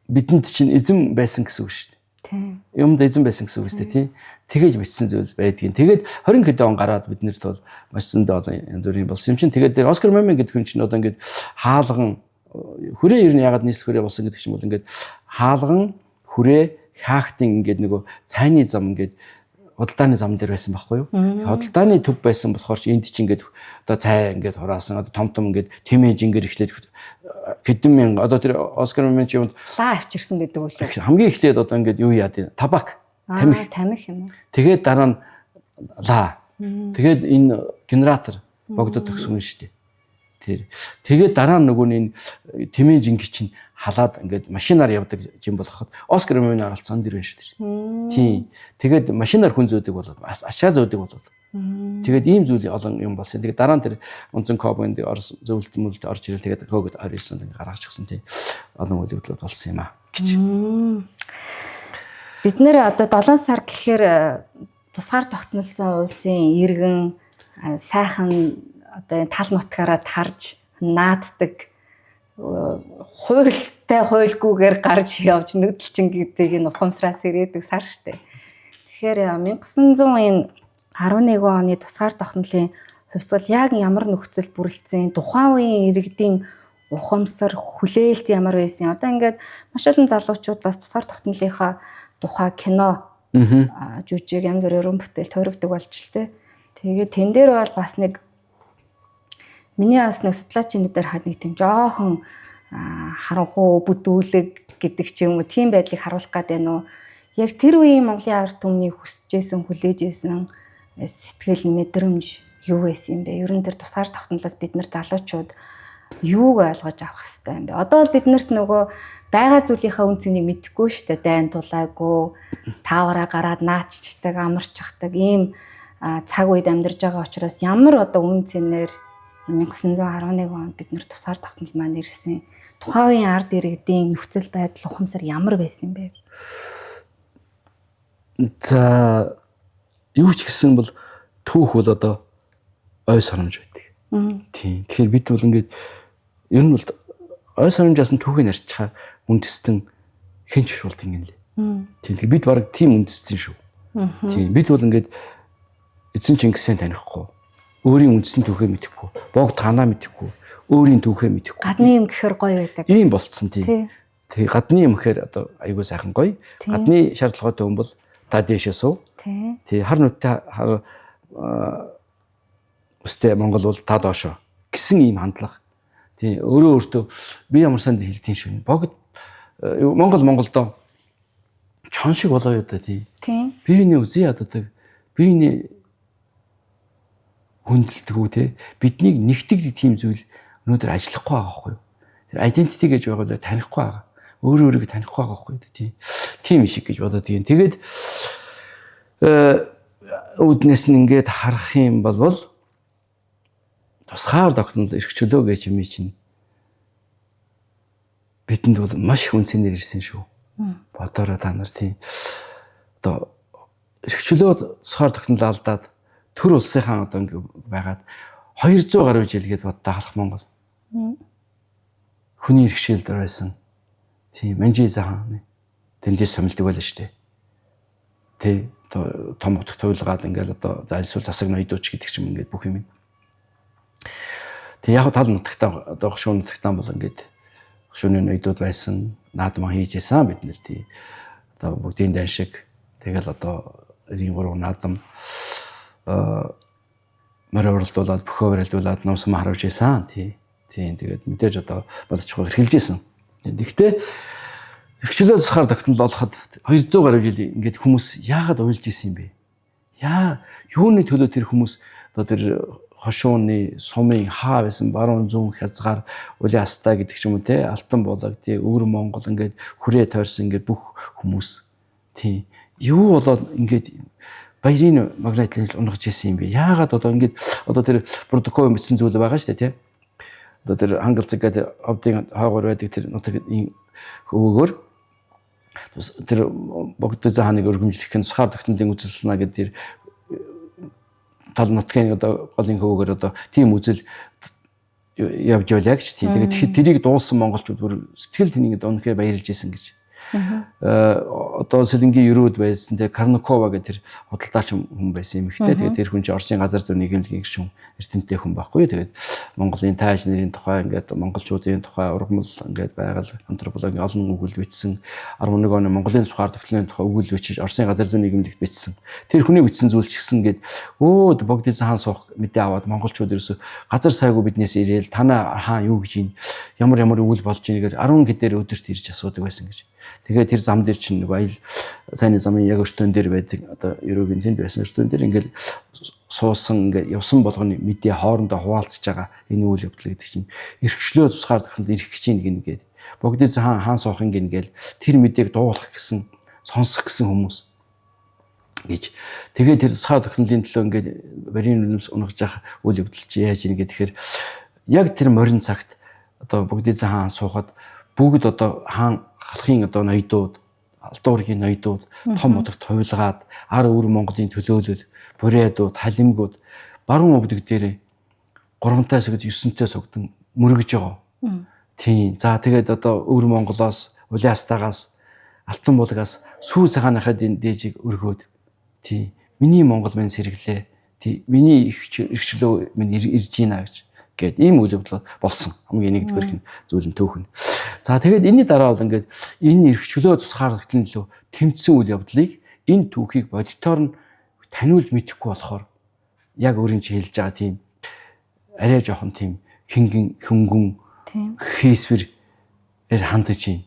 бидэнд чинь эзэн байсан гэсэн үг шүү дээ. Тийм. Юмд эзэн байсан гэсэн үг шүү дээ, тийм. Тэгэж бичсэн зүйл байдгийн. Тэгээд 20 хэдэн он гараад бид нэрт бол маш зөндөө олон янз бүрийн болсон юм чинь. Тэгээд тэр Оскар Момин гэдэг хүн чинь одоо ингээд хаалган хүрээ ер нь ягаад нийслэл хүрээ болсон гэдэг чинь бол ингээд хаалган хүрээ хаахтын ингээд нөгөө цайны зам ингээд худалдааны зам дээр байсан байхгүй юу? Худалдааны төв байсан болохоор ч энд чи ингээд одоо цай ингээд хураасан, одоо том том ингээд тэмээж ингээд эхлээд хэдэн мянга одоо тэр Оскар Мэн чи юунд лаа авчирсан гэдэг үү? Хамгийн эхлээд одоо ингээд юу яа дээ? Табак, тамхи. Тамхи юм уу? Тэгээд дараа нь лаа. Тэгээд энэ генератор богдод төгсөн шүү дээ. Тэр. Тэгээд дараа нь нөгөө энэ тэмээ жинги чинь халаад ингээд машинаар явдаг жин болоход Оскар Мэн агалцсан дэр байна шүү дээ. Тийм. Тэгээд машинаар хүн зөөдөг болоод ачаа зөөдөг болоод. Тэгээд ийм зүйл олон юм болсон. Тэгээд дараа нь тэр Унцэн Кобэнд Орос зөвлөлт мүлд орж ирэл тэгээд көөгд 29-нд ингээд гаргачихсан тийм. Олон үйл явдлууд болсон юм аа гэж. Бид нэр одоо 7 сар гэхээр тусгаар тогтнолсон улсын иргэн сайхан одоо энэ тал нутгаараа тарж нааддаг хуйлтай хуйлгүйгээр гарч явж нүдэлчин гэдэг энэ ухамсараас ирээдэг сар штэ. Тэгэхээр 1911 оны тусгаар тогтнолын хувьсгал яг ямар нөхцөлд бүрэлдсэн, тухайн үеийн иргэдийн ухамсар хүлээлт ямар байсан. Одоо ингээд маш олон залуучууд бас тусгаар тогтнолынхаа тухай кино, жүжиг, янз бүрийн уран бүтээл тойрогдог болж л тээ. Тэгээд тэн дээр бол бас нэг миний бас нэг судлаачийн дээр хад нэг тийм жоохон харанхуу бүдүүлэг гэдэг ч юм уу тийм байдлыг харуулах гээд байна уу. Яг тэр үеийн Монголын ард түмний хүсэжсэн, хүлээжсэн сэтгэл мэдрэмж юу байсан юм бэ? Ер нь тэр тусгаар тогтнолоос бид нар залуучууд юуг ойлгож авах хэвтэй юм бэ? Одоо бол бид нарт нөгөө байгаа зүйлийнхаа үн цэнийг мэдэхгүй шүү дээ. Дайн тулаагүй, таавараа гараад нааччдаг, амарчдаг ийм цаг үед амьдарч байгаа учраас ямар одоо үн цэнээр 1911 онд бид нар тусгаар тогтнол маань ирсэн. Тухайн үеийн ард иргэдийн нөхцөл байдал, ухамсар ямар байсан юм бэ? За юу ч гэсэн бол түүх бол одоо ой соромж байдаг. Тийм. Тэгэхээр бид бол ингээд ер нь бол ой соромжаас нь түүхийг нарчхаар үндэстэн хэн ч болд юм лээ. Тийм. Тэгэхээр бид бараг тийм үндэстэн шүү. Тийм. Бид бол ингээд эзэн Чингисээ танихгүй, өөрийн үндсэн түүхээ мэдэхгүй, богд танаа мэдэхгүй, өөрийн түүхээ мэдэхгүй. Гадны юм гэхээр гоё байдаг. Ийм болцсон тийм. Тэгээ гадны юм гэхээр одоо айгүй сайхан гоё. Гадны шаардлагатай хүн бол та дээшээ суу. Тий, хар нүдтэй хар өстэй Монгол бол та доошоо гэсэн ийм хандлага. Тий, өөрөө өөртөө би ямар санд хэлдэг шүү. Богд Монгол Монголдоо чон шиг болоо юу да тий. Би энэ үзий яддаг. Би энэ хүндэлдэг үү те. Биднийг нэгтгэдэг тийм зүйл өнөөдөр ажиллахгүй байгаа байхгүй юу? Тэр identity гэж байгуулаад танихгүй байгаа. Өөрөө өөрийгөө танихгүй байгаа байхгүй юу тий. Тийм шиг гэж бодоод тийм. Тэгээд үүднээс нь ингээд харах юм бол тусгаар тогтнол эрх чөлөө гэж юм чинь бидэнд бол маш их үнцэнээр ирсэн шүү. Бодоорой та нар тийм. Одоо эрх чөлөө тусгаар тогтнол алдаад төр улсынхаа одоо ингэ байгаад 200 гаруй жил гээд боддоо халах Монгол. Хүний иргэшээлд байсан. Тийм, Манжи захан тэндээс сомилдог байлаа шүү дээ. Тэ том утга туйлгаад ингээл одоо за эсвэл засаг ноёдууч гэдэг ч юм ингээд бүх юм. Тэг яг тал нутагтаа одоо хошуу нутагтаа бол ингээд хошууны ноёдууд байсан, наадман хийж исэн бид нэр тий. Одоо бүгдийн дан шиг тэгэл одоо 93 наадам морь уралдуулаад бөхөө барилдуулаад нуусам харуулж исэн тий. Тийм тэгээд мэдээж одоо болчихгүй эрхэлж исэн. Тэгэхдээ эрхчлөө засахаар тогтнол олоход 200 гаруй жил ингээд хүмүүс яагаад уйлж исэн юм бэ? Яа юуны төлөө тэр хүмүүс одоо тэр хошууны сумын хаа байсан баруун зүүн хязгаар улийн астай гэдэг ч юм уу те алтан булаг тий өвөр Монгол ингээд хүрээ тойрсон ингээд бүх хүмүүс тий юу болоод ингээд баярын магнитлыг унгаж исэн юм бэ? Яагаад одоо ингээд одоо тэр протокол бичсэн зүйл байгаа шүү дээ тий. Одоо тэр хангалцэг гэдэг овдын хойгоор байдаг тэр нутгийн хөвөөгөр тэр богдо хааныг өргөмжлөх нь тусгаар тогтнолын үзэлснаа гэдэг тэр тал нутгийн одоо голын хөвөөгөр одоо тийм үзэл явж байлаа гэж тийм. Тэгээд тэрийг дуулсан монголчууд бүр сэтгэл тэнийг үнэхээр баярлж исэн гэж. одоо Сэлэнгийн өрөөд байсан тэгээ Карнакова гэх тэр худалдаач хүн байсан юм ихтэй. Тэгээд тэр хүн чинь Оросын газар зүйн нийгэмлэгийн гишүүн эрдэмтдээ хүн байхгүй. Тэгээд Монголын тааж нэрийн тухай ингээд монголчуудын тухай ургамал ингээд байгаль антропологийн олон өгүүлэл бичсэн. 11 оны Монголын сухаар тохиолдлын тухай өгүүлэл бичиж Оросын газар зүйн нийгэмлэгт бичсэн. Тэр хүний бичсэн зүйл ч гэсэн ингээд Богдын хаан суух мэдээ аваад монголчууд ерөөсө газар сайгүй биднээс ирээл танаа хаан юу гэж юм ямар ямар өгүүл болж ийн гэж 10 гэдээр өдөрт ирж асуудаг байсан гэж. Тэгээд тэр зам дээр чинь нөгөө аял сайнны замын яг өртөн дээр байдаг одоо ерөөгийн тэнд байсан өртөн дээр ингээд суусан ингээд явсан болгоны мэдээ хоорондоо хуваалцж байгаа энэ үйл явдал гэдэг чинь эрхчлөө тусгаар тохиолдолд ирэх гэж юм гингээд Богдын хаан хаан суухын гингээл тэр мэдээг дуулах гэсэн сонсох гэсэн хүмүүс гэж. Тэгээд тэр тусгаар тохиолдлын төлөө ингээд барийн үнэмс унгаж явах үйл явдал чи яаж ийн гэхээр яг тэр морин цагт одоо Богдын хаан суухад бүгд одоо хаан халахын одоо ноёдууд Алтан уургийн ноёдууд том удагт хувилгаад ар өвөр Монголын төлөөлөл бурайдууд халимгууд баруун өвдөг дээр 3-тай согд 9-тэй согдон мөргөж байгаа. Тийм. За тэгээд одоо өвөр Монголоос Улаастаагаас Алтан булгаас сүү цагааныхаа дээжийг өргөөд тийм миний Монгол минь сэргэлээ. Тийм миний их эрхчлөө минь ирж гинэ гэж гээд ийм үйл явдал болсон. Хамгийн нэгдүгээр хин зүйл нь төөх нь. За тэгээд энэний дараа бол ингээд энэ эрхчлөө тусгаар тогтлын төлөө тэмцсэн үйл явдлыг энэ түүхийг бодитоор нь таниулж мэдэхгүй болохоор яг өөрийн чи хэлж байгаа тийм арай жоохон тийм хингэн хөнгөн хийсвэр хандаж байна.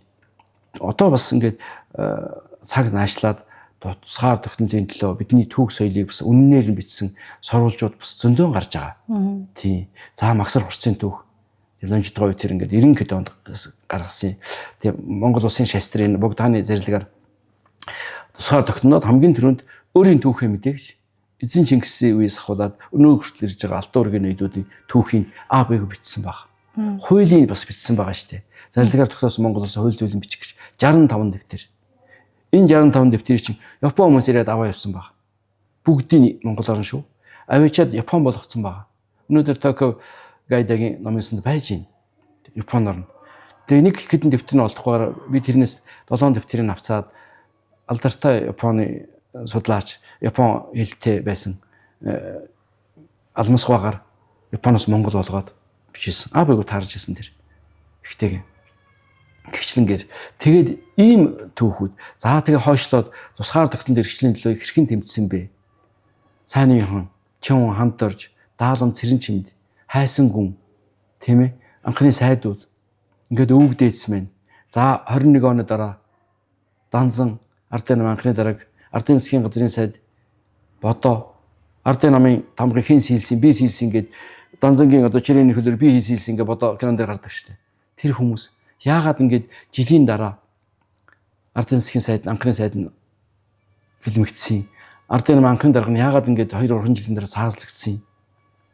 Одоо бас ингээд цаг наашлаад тусгаар тогтнолын төлөө бидний түүх соёлыг бас үннээр нь бичсэн сурвалжууд бас зөндөө гарч байгаа. Тийм. За Магсар хурцын түүх Лонждгой тэр ингээд 90 хэд онд гаргасан. Тэгээ Монгол улсын шастрын Богданы зэрлэгээр тусгаар тогтноод хамгийн түрүүнд өөрийн түүхээ мэдээ гэж эзэн Чингисийн үеэс ахуулаад өнөө хүртэл ирж байгаа Алтан уургийн ноёдуудын түүхийг А Б-г бичсэн баг. Хуулийн бас бичсэн байгаа шүү дээ. Зарлигаар тогтоосон Монгол улсын хууль зүйлэн бичих гэж 65 дэвтэр. Энэ 65 дэвтэрийг чинь Япон хүмүүс ирээд аваа явсан баг. Бүгдийг монголоор нь шүү. Авчиад Япон болгоцсон баг. Өнөөдөр Токио Гайдагийн номын санд байж байна. Японоор нь. Тэгээ нэг хэдэн дэвтэр нь олдохгүйгээр би тэрнээс 7 дэвтэрийг авцаад алдартай Японы судлаач Япон хэлтэй байсан алмасгаагаар Японоос Монгол болгоод бичсэн. А бэгүү таарж ирсэн тэр. Ихтэйг. Гэгчлэнгээр тэгээд ийм түүхүүд за тэгээ хойшлоод тусгаар тогтнол эрхчлэлийн төлөө хэрхэн тэмцсэн бэ? Цааны хон, Чин хамт орж, даалам цэрэн чимд, хайсан гүн, тийм ээ? Анхны сайдууд ингээд өвөг дээдсэн байна. За 21 оны дараа Данзан ардын нам анхны дарааг ардын засгийн газрын сайд Бодоо ардын намын тамгыг хэн сийлсэн би сийлсэн гээд Данзангийн одоо чирээний хөлөөр би сийлсэн ингээд Бодоо кинон дээр гардаг штэ. Тэр хүмүүс яагаад ингээд жилийн дараа ардын засгийн сайд анхны сайд нь хилмигдсэн. Ардын нам анхны дарга нь яагаад ингээд 2 3 жилийн дараа саазлагдсан.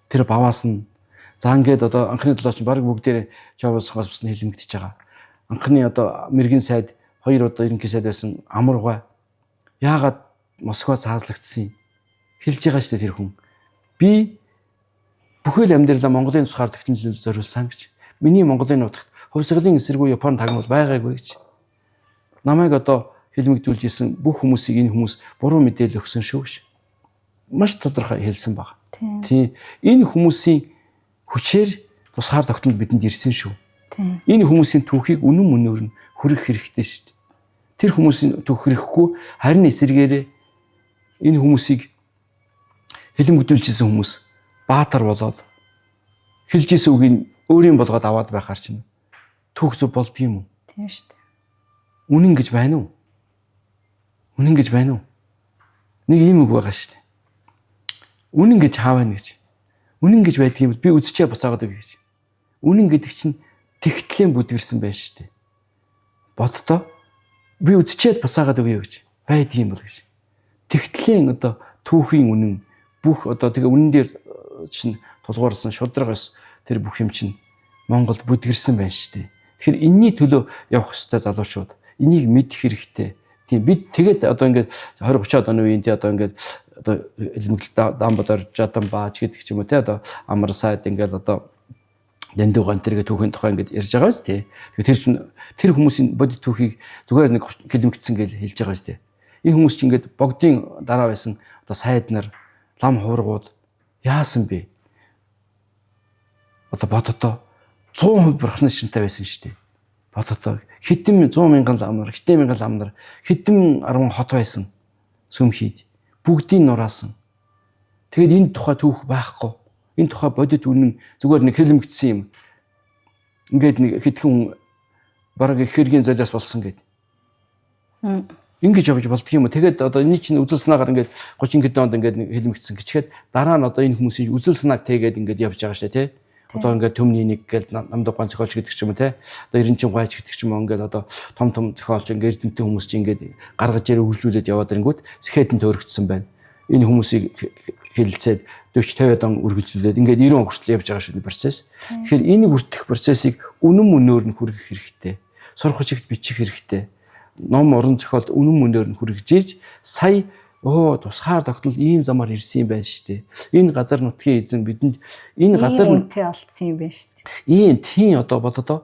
Тэр баваас нь за ингээд одоо анхны долооч баг бүгдээр Човоосгоос бас хилмигдэж байгаа. Анхны одоо мэрэгэн сайд хоёр удаа ерөнхий сайд байсан Амаргай яагаад Москва цаазлагдсан хэлж байгаа шүү дээ тэр хүн. Би бүхэл амьдралаа Монголын тусгаар тогтнолд зориулсан гэж. Миний Монголын нутагт хувьсгалын эсэргүү Япон тагнуул байгаагүй гэж. Намайг одоо хилмигдүүлж исэн бүх хүмүүсийг энэ хүмүүс буруу мэдээлэл өгсөн шүү гэж. Маш тодорхой хэлсэн баг. Тийм. Энэ хүмүүсийн хүчээр тусгаар тогтнол бидэнд ирсэн шүү. Тийм. Энэ хүмүүсийн түүхийг үнэн мөнөөр нь хүргэх хэрэгтэй шүү дээ. Тэр хүмүүсийн түүх хэрэггүй харин эсэргээрээ энэ хүмүүсийг хилэмгдүүлж исэн хүмүүс баатар болоод хэлж исэн үгийг өөрийн болгоод аваад байхаар чинь түүх зөв болдгийм үү? Тийм шүү дээ. Үнэн гэж байна уу? Үнэн гэж байна уу? Нэг ийм үг байгаа шүү дээ. Үнэн гэж хаа байна гэж. Үнэн гэж байдгийг би үзчихээ буцаагаад өгье гэж. Үнэн гэдэг чинь тэгтлэн бүдгэрсэн байх шүү дээ. Боддоо би үзчихэд буцаагаад өгье гэж байдгийн бол гэж. Тэгтлэн одоо түүхийн үнэн бүх одоо тэгээ үнэн дээр чинь тулгуурласан шударга ёс тэр бүх юм чинь Монголд бүдгэрсэн байна шүү дээ. Тэгэхээр энэний төлөө явах ёстой залуучууд энийг мэдэх хэрэгтэй. Тийм бид тэгээд одоо ингээд 20 30 оны үеийн тий одоо ингээд одоо элмэгдэл Дамбадор Жадан бааж гэдэг ч юм уу тий одоо Амар сайд ингээд одоо Дэндүү гантэргээ түүхийн тухай ингээд ярьж байгаа биз тий. Тэгэхээр тэр чинь тэр хүмүүсийн бодит түүхийг зүгээр нэг хилэмгдсэн гэж хэлж байгаа биз тий. Энэ хүмүүс чинь ингээд богдын дараа байсан одоо сайд нар, лам хуврагууд яасан бэ? Одоо бодотоо 100% бурхны шинтэй байсан шүү дээ. Бодотоо хэдэн 100 мянган лам нар, хэдэн мянган лам нар, хэдэн 10 хот байсан сүмхийд бүгдийг нураасан. Тэгээд энэ тухай түүх байхгүй. Энэ тухай бодит үнэн зүгээр нэг хэлэмгдсэн юм. Ингээд нэг хэдхэн хүн бараг их хэргийн золиос болсон гэд. Ингэж явж болдго юм уу? Тэгээд одоо энэ чинь үзэл санаагаар ингээд 30 хэдэн онд ингээд нэг хэлэмгдсэн гэчихэд дараа нь одоо энэ хүмүүсийн үзэл санааг тэгээд ингээд явж байгаа шүү дээ, тий? Одоо ингээд төмний нэг гэл намдаг гон зохиолч гэдэг ч юм уу, тий? Одоо Эренчин гуайч гэдэг ч юм уу, ингээд одоо том том зохиолч ингээд эрдэмтэн хүмүүс чинь ингээд гаргаж ирээ үргэлжлүүлээд яваад ирэнгүүт сэхэтэн төөрөгдсөн байна. Энэ хүмүүсийг хэлэлцээд 40 50 он үргэлжлүүлээд ингээд 90 он хүртэл явж байгаа шүү дээ процесс. Тэгэхээр энэ хүртэх процессыг үнэн мөнөөр нь хүргэх хэрэгтэй. Сурах хүчигт бичих хэрэгтэй. Ном уран зохиолд үнэн мөнөөр нь хүргэж ийж сая тусгаар тогтнол ийм замаар ирсэн юм байна шүү дээ. Энэ газар нутгийн эзэн бидэнд энэ газар үнэтэй олдсон юм байна шүү дээ. Ийм тийм одоо бододоо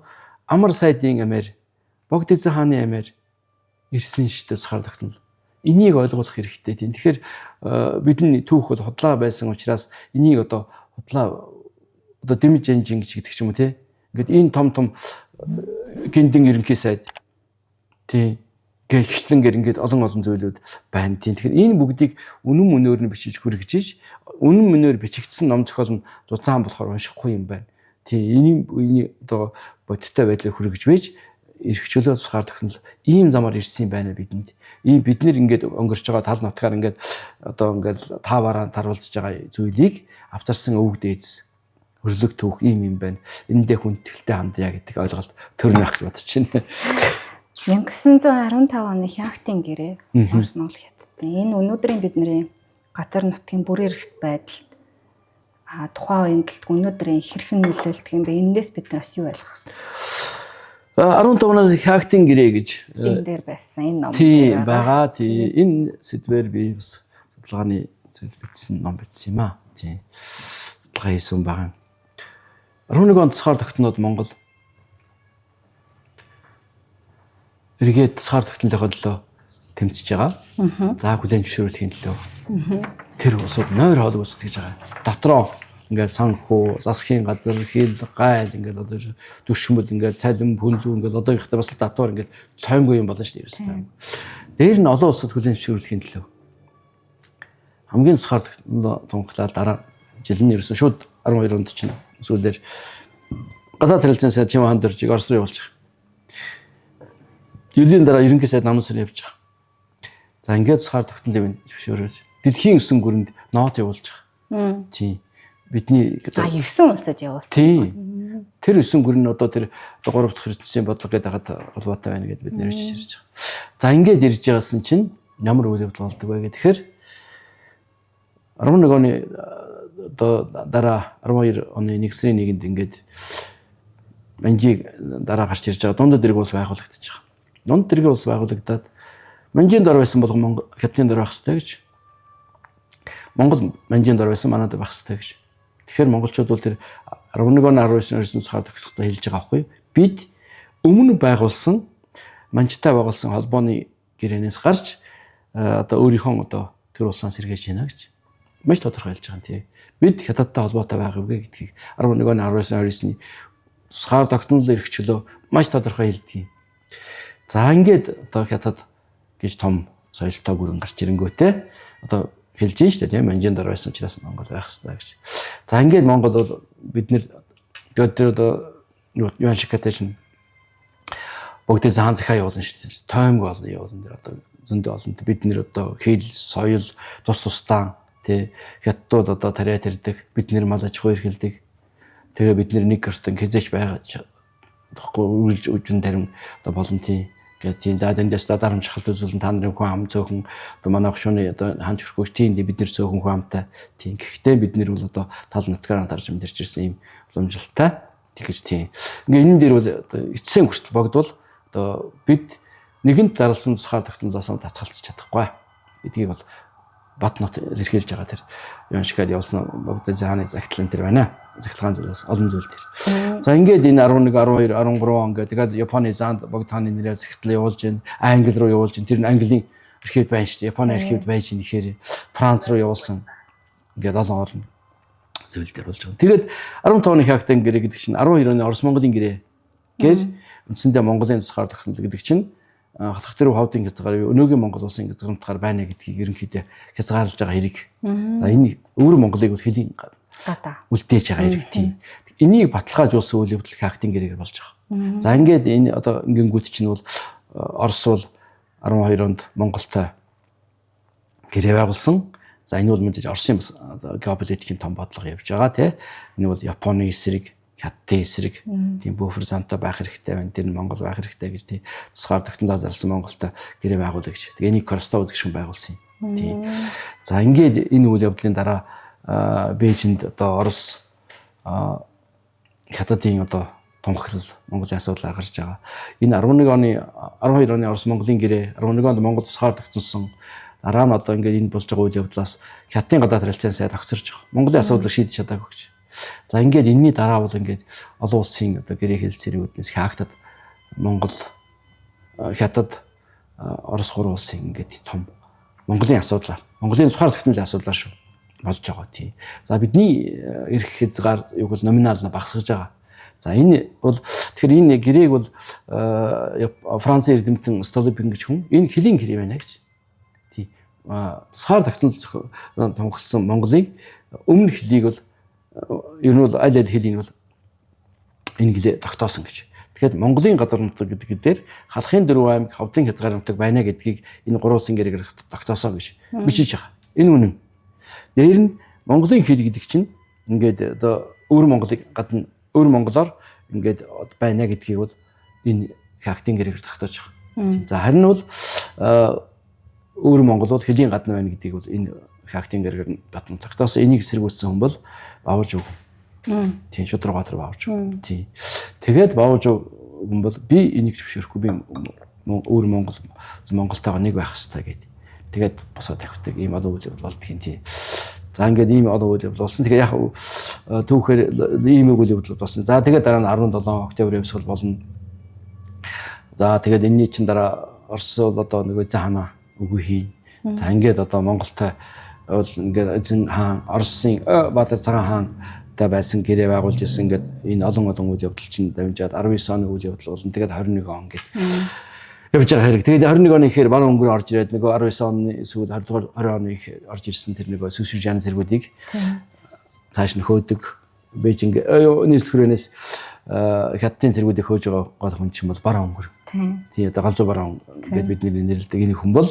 амар сайдын амаар богд эзэн хааны амаар ирсэн шүү дээ тусгаар тогтнол. Энийг ойлгох хэрэгтэй тийм. Тэгэхээр бидний түүх бол худлаа байсан учраас энийг одоо худлаа одоо дэмж энжин гэж гэдэг ч юм уу тий. Ингээд энэ том том гиндэн ерөнхий сайд тий гэх хичлэнгээр ингээд олон олон зүйлүүд байна тийм. Тэгэхээр энэ бүгдийг үнэн мөнөөр нь бичиж хүргэж иж үнэн мөнөөр бичигдсэн ном зохиол нь зузаан болохоор уншихгүй юм байна. Тийм, энэ одоо бодиттой байдлыг хүргэж байж эрх чөлөө тусгаар тогтнол ийм замаар ирсэн юм байна бидэнд. Ийм бид нэр ингээд өнгөрч байгаа тал нутгаар ингээд одоо ингээд тааваараа таруулж байгаа зүйлийг авцарсан өвөг дээдс хөрлөг түүх ийм юм байна. Эндээ хүндэтгэлтэй хандъя гэдэг ойлголт төрнө байх гэж бодож байна. 1915 оны Хягтын гэрээ Орос Монгол Хятадын энэ өнөөдрийн бидний газар нутгийн бүр эрхт байдалд тухайн үеийн гэлтг өнөөдрийн хэрхэн нөлөөлдөг юм бэ? Эндээс бид нар бас юу ойлгох вэ? 15 оноос Хягтын гэрээ гэж энэ дээр байсан энэ ном тийм байгаа. Тийм, энэ сэдвээр би бас судалгааны зүйл бичсэн ном бичсэн юм аа. Тийм, судалгаа хийсэн байгаа. 11 он тусгаар тогтноод Монгол эргээд тусгаар тогтнолынхоо төлөө тэмцэж байгаа. За хүлээн зөвшөөрлөхийн төлөө. Тэр улсууд нойр хоол гүйцэтгэж байгаа. Дотроо ингээд санхүү, засгийн газар, хил, гайл ингээд одоо дүршмөл ингээд цалин, хүнлүү ингээд одоо ихтэй бас татвар ингээд тоймгүй юм болно шүү дээ ерөөсөө. Дээр нь олон улсад хүлээн зөвшөөрлөхийн төлөө. Хамгийн тусгаар тунхлаа дараа жил нь ерөөсөө шууд 12 онд чинь сүүлээр гадаад харилцааны сайд Чимаа хан дөржийг Орос руу явуулчих. Жилийн дараа ерөнхий сайд намын сар явж байгаа. За ингээд тусгаар тогтнол юм зөвшөөрөөс. Дэлхийн 9 гүрэнд нот явуулж байгаа. Тийм. Бидний 9 улсад явуулсан. Тийм. Тэр 9 гүр нь одоо тэр 3 дахь ертөнцийн бодлого гэдэг хаад холбоотой байна гэдээ бид нэр ирж байгаа. За ингээд ирж байгаасан чинь ямар үйл явдал болдог вэ гэхээр 11 оны одоо дараа 12 оны 1 сарын 1-нд ингээд Манжиг дараа гарч ирж байгаа дундад дэрэг улс байгуулагдаж байгаа. Дунд дэргийн улс байгуулагдаад Манжийн дор байсан болгон Монгол Хятадын дор байх хэрэгтэй гэж. Монгол Манжийн дор байсан манад байх хэрэгтэй гэж. Тэгэхээр монголчууд бол тэр 11 оны 19 9 сар тогтохдоо хэлж байгаа байхгүй юу? Бид өмнө байгуулсан Манжтай байгуулсан холбооны гэрээнээс гарч одоо өөрийнхөө одоо төр улсаас сэргээж байна гэж маш тодорхой хэлж байгаа юм тий. Бид Хятадтай холбоотой байгаа үгүй гэдгийг 11 оны 19 29-ний тусгаар тогтнол эрх чөлөө маш тодорхой хэлдэг юм. За ингээд одоо Хятад гэж том соёлтой гүрэн гарч ирэнгүүтээ одоо хэлж гин шүү дээ тийм Манжийн дор байсан учраас Монгол байх хэрэгтэй гэж. За ингээд Монгол бол бид нэр тэр одоо Юан Шикатай чинь бүгдээ заан захиа явуулна шүү дээ. Тоймг олон явуулна тэр одоо зөндөө олон бид нэр одоо хэл, соёл, тус тустаан тий хятадууд одоо тариа тэрдэг, бид нэр мал аж ахуй эрхэлдэг. Тэгээ бид нэр нэг гэртэн хизээч байгаа тахгүй үргэлж үжин тарим одоо болон тий гэх тийм за дэндээс дарамт шахалт үзүүлэн та нарын хүн ам цөөхөн одоо манай хошууны одоо ханч хөрхөөч тийм бид нэр цөөхөн хүн амтай тийм гэхдээ бид нэр бол одоо тал нутгаар тарж амьдарч ирсэн юм уламжлалтай тэгэж тийм ингээ энэ дээр бол одоо эцсийн хүртэл богд бол одоо бид нэгэнт зарласан тусгаар тогтнолоос татгалзах чадахгүй гэдгийг бол Бат нот илэрхийлж байгаа тэр Юаншикад явуулсан Богдо хааны захидлан тэр байна. Захилгаан зүйлээс олон зүйл тэр. За ингээд энэ 11, 12, 13 он ингээд тэгээд Японы заанд Богд хааны нэрээр захидлаа явуулж байна. Англи руу явуулж байна. Тэр нь Английн архивд байна шүү дээ. Японы архивд байж байна гэхээр Франц руу явуулсан. Ингээд олон орн зүйл дээр болж байгаа. Тэгээд 15 оны Хактан гэрээ гэдэг чинь 12 оны Орос Монголын гэрээ гэр үндсэндээ Монголын тусгаар тогтнол гэдэг чинь халах дөрөв ховдын хязгаар өнөөгийн Монгол улсын хязгаарлалтаар байна гэдгийг ерөнхийдөө хязгаарлаж байгаа хэрэг. За энэ өвөр Монголыг бол хөлийн гадаа үлдээж байгаа хэрэг тийм. Энийг баталгаажуулсан үйл явдал Хактын гэрээгээр болж байгаа. За ингээд энэ одоо ингэнгүүт чинь бол Орос бол 12 онд Монголтой гэрээ байгуулсан. За энэ бол мэдээж Оросын бас геополитикийн том бодлого явж байгаа тий. Энэ бол Японы эсрэг, Хятадын эсрэг тийм буфер зонтой байх хэрэгтэй байна. Тэр нь Монгол байх хэрэгтэй гэж тий. Тусгаар тогтнолоо зарласан Монголтой гэрээ байгуулъя гэж. Тэгээ энийг Коростов үзэгшин байгуулсан юм. Тий. За ингээд энэ үйл явдлын дараа Бээжинд одоо Орос Хятадын одоо тунхаглал Монголын асуудал гарч байгаа. Энэ 11 оны 12 оны Орос Монголын гэрээ 11 онд Монгол тусгаар тогтносон. Дараа нь одоо ингээд энэ болж байгаа үйл явдлаас Хятадын гадаад харилцааны сайд огцорч байгаа. Монголын асуудлыг шийдэж чадаагүй гэж. За ингээд энэний дараа бол ингээд олон улсын одоо гэрээ хэлцээрийн үүднээс Хаагтад Монгол, Хятад, Орос гурван улсын ингээд том Монголын асуудлаар, Монголын тусгаар тогтнолын асуудлаар шүү болж байгаа тий. За бидний эрх хязгаар юг бол номинал нь багасгаж байгаа. За энэ бол тэгэхээр энэ гэрээг бол Францын эрдэмтэн Столыпин гэж хүн энэ хөлийн гэрээ байна гэж. Тий. Тусгаар тогтнол тунхагласан Монголыг өмнө хөлийг бол ер нь бол аль аль хөлийн бол энэ гэлээ тогтоосон гэж. Тэгэхээр Монголын газар нутаг гэдэг дээр халахын дөрвөн аймаг ховдын хязгаар нутаг байна гэдгийг энэ гурван улсын гэрээгээр тогтоосон гэж бичиж байгаа. Энэ үнэн. Дээр нь Монголын хэл гэдэг чинь ингээд одоо өвөр Монголыг гадна өвөр монголоор ингээд байна гэдгийг бол энэ Хактын гэрээгээр тогтоож байгаа. За харин бол өвөр Монгол бол хөлийн гадна байна гэдгийг бол энэ Хактын гэрээгээр батан тогтоосон. Энийг эсэргүүцсэн хүн бол Баавж өг. Тийм шудраг баатар Баавж. Тийм. Тэгээд Баавж хүн бол би энийг зөвшөөрөхгүй, би өвөр Монгол Монголтойгоо нэг байх хэрэгтэй гэдэг. Тэгээд босоо тавьдаг ийм олон үйл явдал болдгийн тий. За ингээд ийм олон үйл явдал болсон. Тэгээд яг түүхээр ийм үйл явдал болсон. За тэгээд дараа нь 17 октябрь явсгал болно. За тэгээд энэний чинь дараа Орос бол одоо нөгөө эзэн хаанаа үгүй хийн. За ингээд одоо Монголтой бол ингээд эзэн хаан Оросын Баатар цагаан хаантай байсан гэрээ байгуулж ирсэн. Ингээд энэ олон олон үйл явдал чинь дамжаад 19 оны үйл явдал болно. Тэгээд 21 он гээд явж байгаа хэрэг. Тэгээд 21 оны ихээр баруун өнгөр орж ирээд нөгөө 19 оны сүүл 20 дугаар 20 оны их орж ирсэн тэр нөгөө Сүсүжан зэргүүдийг цааш нь хөөдөг. Бээжинг нийслэл хүрээнээс Хятадын зэргүүдийг хөөж байгаа гол хүн чинь бол баруун өнгөр. Тийм одоо галзуу баруун гэдээ бидний нэрлэдэг энэ хүн бол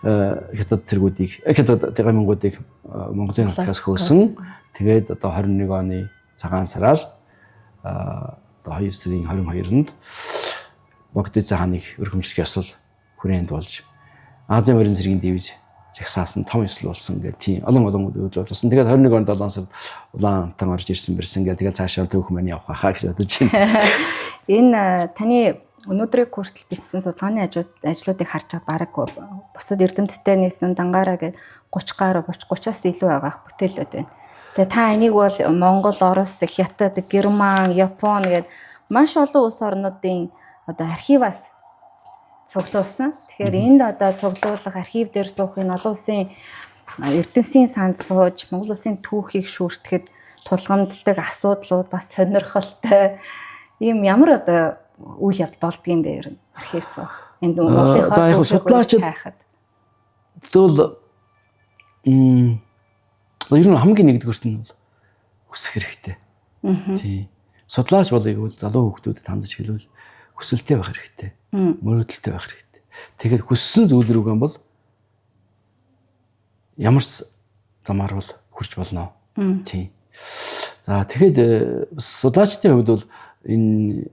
Хятад зэргүүдийг Хятад гамингуудыг Монголын нутгаас хөөсөн. Тэгээд одоо 21 оны цагаан сараар одоо 2 сарын 22-нд Богдыцаа хааныг өрхөмжлөх ёслол хүрээнд болж Азийн морин цэргийн дивиз жагсаасан том ёслол болсон гэх тийм олон олон үйл явдал болсон. Тэгээд 21 онд 7 сард улаан амтан орж ирсэн бэрсэн гэх тэгээд цаашаа түүх маань явах хаа гэж бодож байна. Энэ таны өнөөдрийг хүртэл бичсэн судалгааны ажлуудыг харж байхад бараг бусад эрдэмтдтэй нээсэн дангаараа гээд 30 гаруй 30-аас илүү байгаах бүтээлүүд байна. Тэгээ та энийг бол Монгол, Орос, Хятад, Герман, Япон гээд маш олон улс орнуудын одоо архиваас цуглуулсан. Тэгэхээр энд одоо цуглуулах архив дээр суух энэ олон улсын эрдэнсийн санд сууж Монгол улсын түүхийг шүүртгэхэд тулгамддаг асуудлууд бас сонирхолтой ийм ямар одоо үйл явдал болдгийм бэ ер нь архив цугах. Энд Монголынхоо за яг судлаачид бол ер нь хамгийн нэгдүгüрт нь бол хүсэх хэрэгтэй. Тийм. Судлаач болъё гэвэл залуу хүүхдүүдэд хандаж хэлвэл хүсэлтэй байх хэрэгтэй. Мөрөөдөлтэй байх хэрэгтэй. Тэгэхээр хүссэн зүйл рүүгэн бол ямар ч замаар бол хүрч болно. Тийм. За тэгэхэд судлаачдын хувьд бол энэ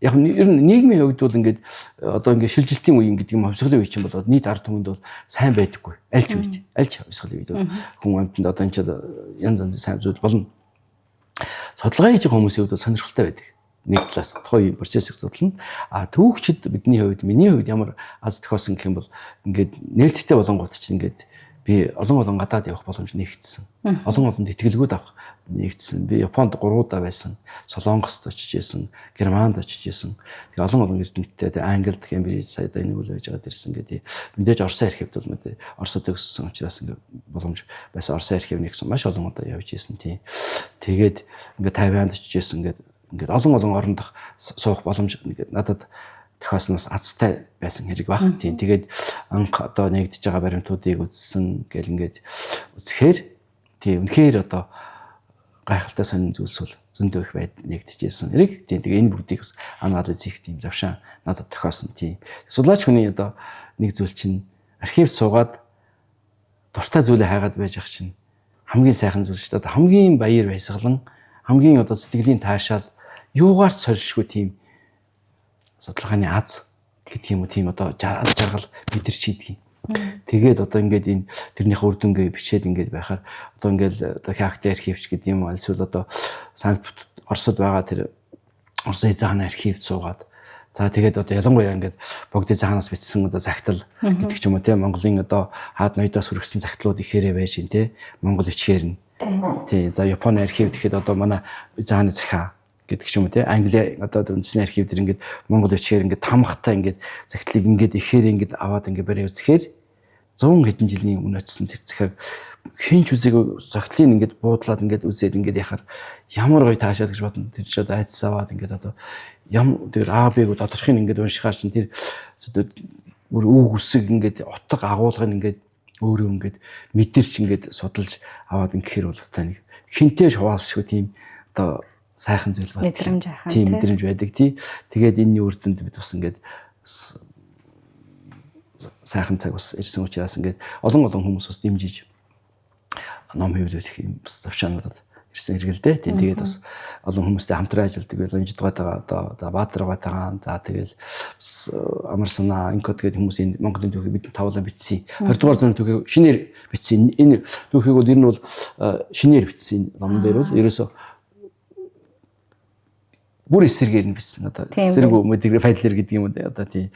яг ер нь нийгмийн хувьд бол ингээд одоо ингээд шилжилтийн үе гэдэг юм хувьсгалын үе чинь болоод нийт ард түмэнд бол сайн байдаггүй. Аль ч үед, аль ч хувьсгалын үед бол хүн амьтанд одоо энэ ч янз янзын сайн зүйл болно. Судалгаа хийж байгаа хүмүүсийн хувьд бол сонирхолтой байдаг. Нэг талаас тухайн процессыг судлана. А түүхчид бидний хувьд, миний хувьд ямар аз тохиосон гэх юм бол ингээд нээлттэй болонгууд чинь ингээд Би олон олон гадаад явах боломж нэгдсэн. Олон олон тэтгэлгүүд авах нэгдсэн. Би Японд 3 удаа байсан. Солонгост очиж исэн, Германд очиж исэн. Тэгээ олон олон эрдэмтдтэй Англид, Кембриж сая одоо энэ үйл байж байгаад ирсэн гэдэг. Мэдээж Оросын архивд бол мэдээ Оросд төгссөн учраас ингээ боломж байсан. Оросын архив нэгсэн маш олон удаа явж исэн тийм. Тэгээд ингээ Тайванд очиж исэн ингээд ингээд олон олон орондох суух боломж ингээд надад тохиолсноос азтай байсан хэрэг баг. Тийм. Тэгээд анх одоо нэгдэж байгаа баримтуудыг үзсэн гэл ингээд үзэхээр тийм үнэхээр одоо гайхалтай сонин зүйлс бол зөндөө их байд нэгдэжсэн хэрэг. Тийм. Тэгээ энэ бүгдийг бас анализ хийх тийм завшаан надад тохиосон тийм. Судлаач хүний одоо нэг зүйл чинь архив суугаад дуртай зүйлээ хайгаад байж ах чинь хамгийн сайхан зүйл шүү дээ. Одоо хамгийн баяр баясгалан, хамгийн одоо сэтгэлийн таашаал юугаар сольшгүй тийм судалгааны аз гэдэг юм уу, тийм одоо аз жаргал мэдэрч идэг юм. Тэгээд одоо ингээд энэ тэрнийхээ үр дүнгээ бичээд ингээд байхаар одоо ингээд одоо Хакты архивч гэдэг юм уу, эсвэл одоо Санкт Оросд байгаа тэр Оросын зааны архивд суугаад, за тэгээд одоо ялангуяа ингээд Богдын заанаас бичсэн одоо загтал гэдэг ч юм уу, те, Монголын одоо хаад ноёдоос хүргэсэн загтлууд ихээрээ байж гин, те, Монгол бичгээр нь. Тий. За, Японы архив гэхэд одоо манай зааны захиа гэдэг ч юм уу, те, Англи одоо үндэсний архив дээр ингээд Монгол бичгээр ингээд тамхтай ингээд загтлыг ингээд ихээр ингээд аваад ингээд барай үзэхээр 100 хэдэн жилийн өмнө очсон тэр захиаг хин ч үзээгүй загтлыг ингээд буудлаад ингээд үзээд ингээд яхаар ямар гоё таашаал гэж бодно. Тэр чи одоо айдас аваад ингээд одоо ям тэр А Б-г тодорхойг ингээд уншихаар чинь тэр бүр үг үсэг ингээд утга агуулга нь ингээд өөрөө ингээд мэдэрч ингээд судалж аваад ингэхээр бол та нэг хинтээ хуваалшгүй тийм одоо сайхан зүйл байна. Мэдрэмж ахаа. Тийм, мэдрэмж байдаг тий. Тэгээд энэний үр дүнд бид бас ингээд сайхан цаг бас ирсэн учраас ингээд олон олон хүмүүс бас дэмжиж ном хэвлүүлэх юм бас завшаануудад ирсэн хэрэг л дээ. Тийм, тэгээд бас олон хүмүүстэй хамтран ажилладаг байл Инжидгаатайгаа одоо за Баатаргаатайгаа, за тэгэл бас Амар санаа Инкод гэдэг хүмүүс энэ Монголын түүхийг бид тавуулан бичсэн. 20 дугаар зууны түүхийг шинээр бичсэн. Энэ түүхийг бол ер нь бол шинээр бичсэн номон дээр бол ерөөсө бүр эсэргээр нь бичсэн. Одоо эсэрг мэдэг байдлаар гэдэг юм уу одоо тий.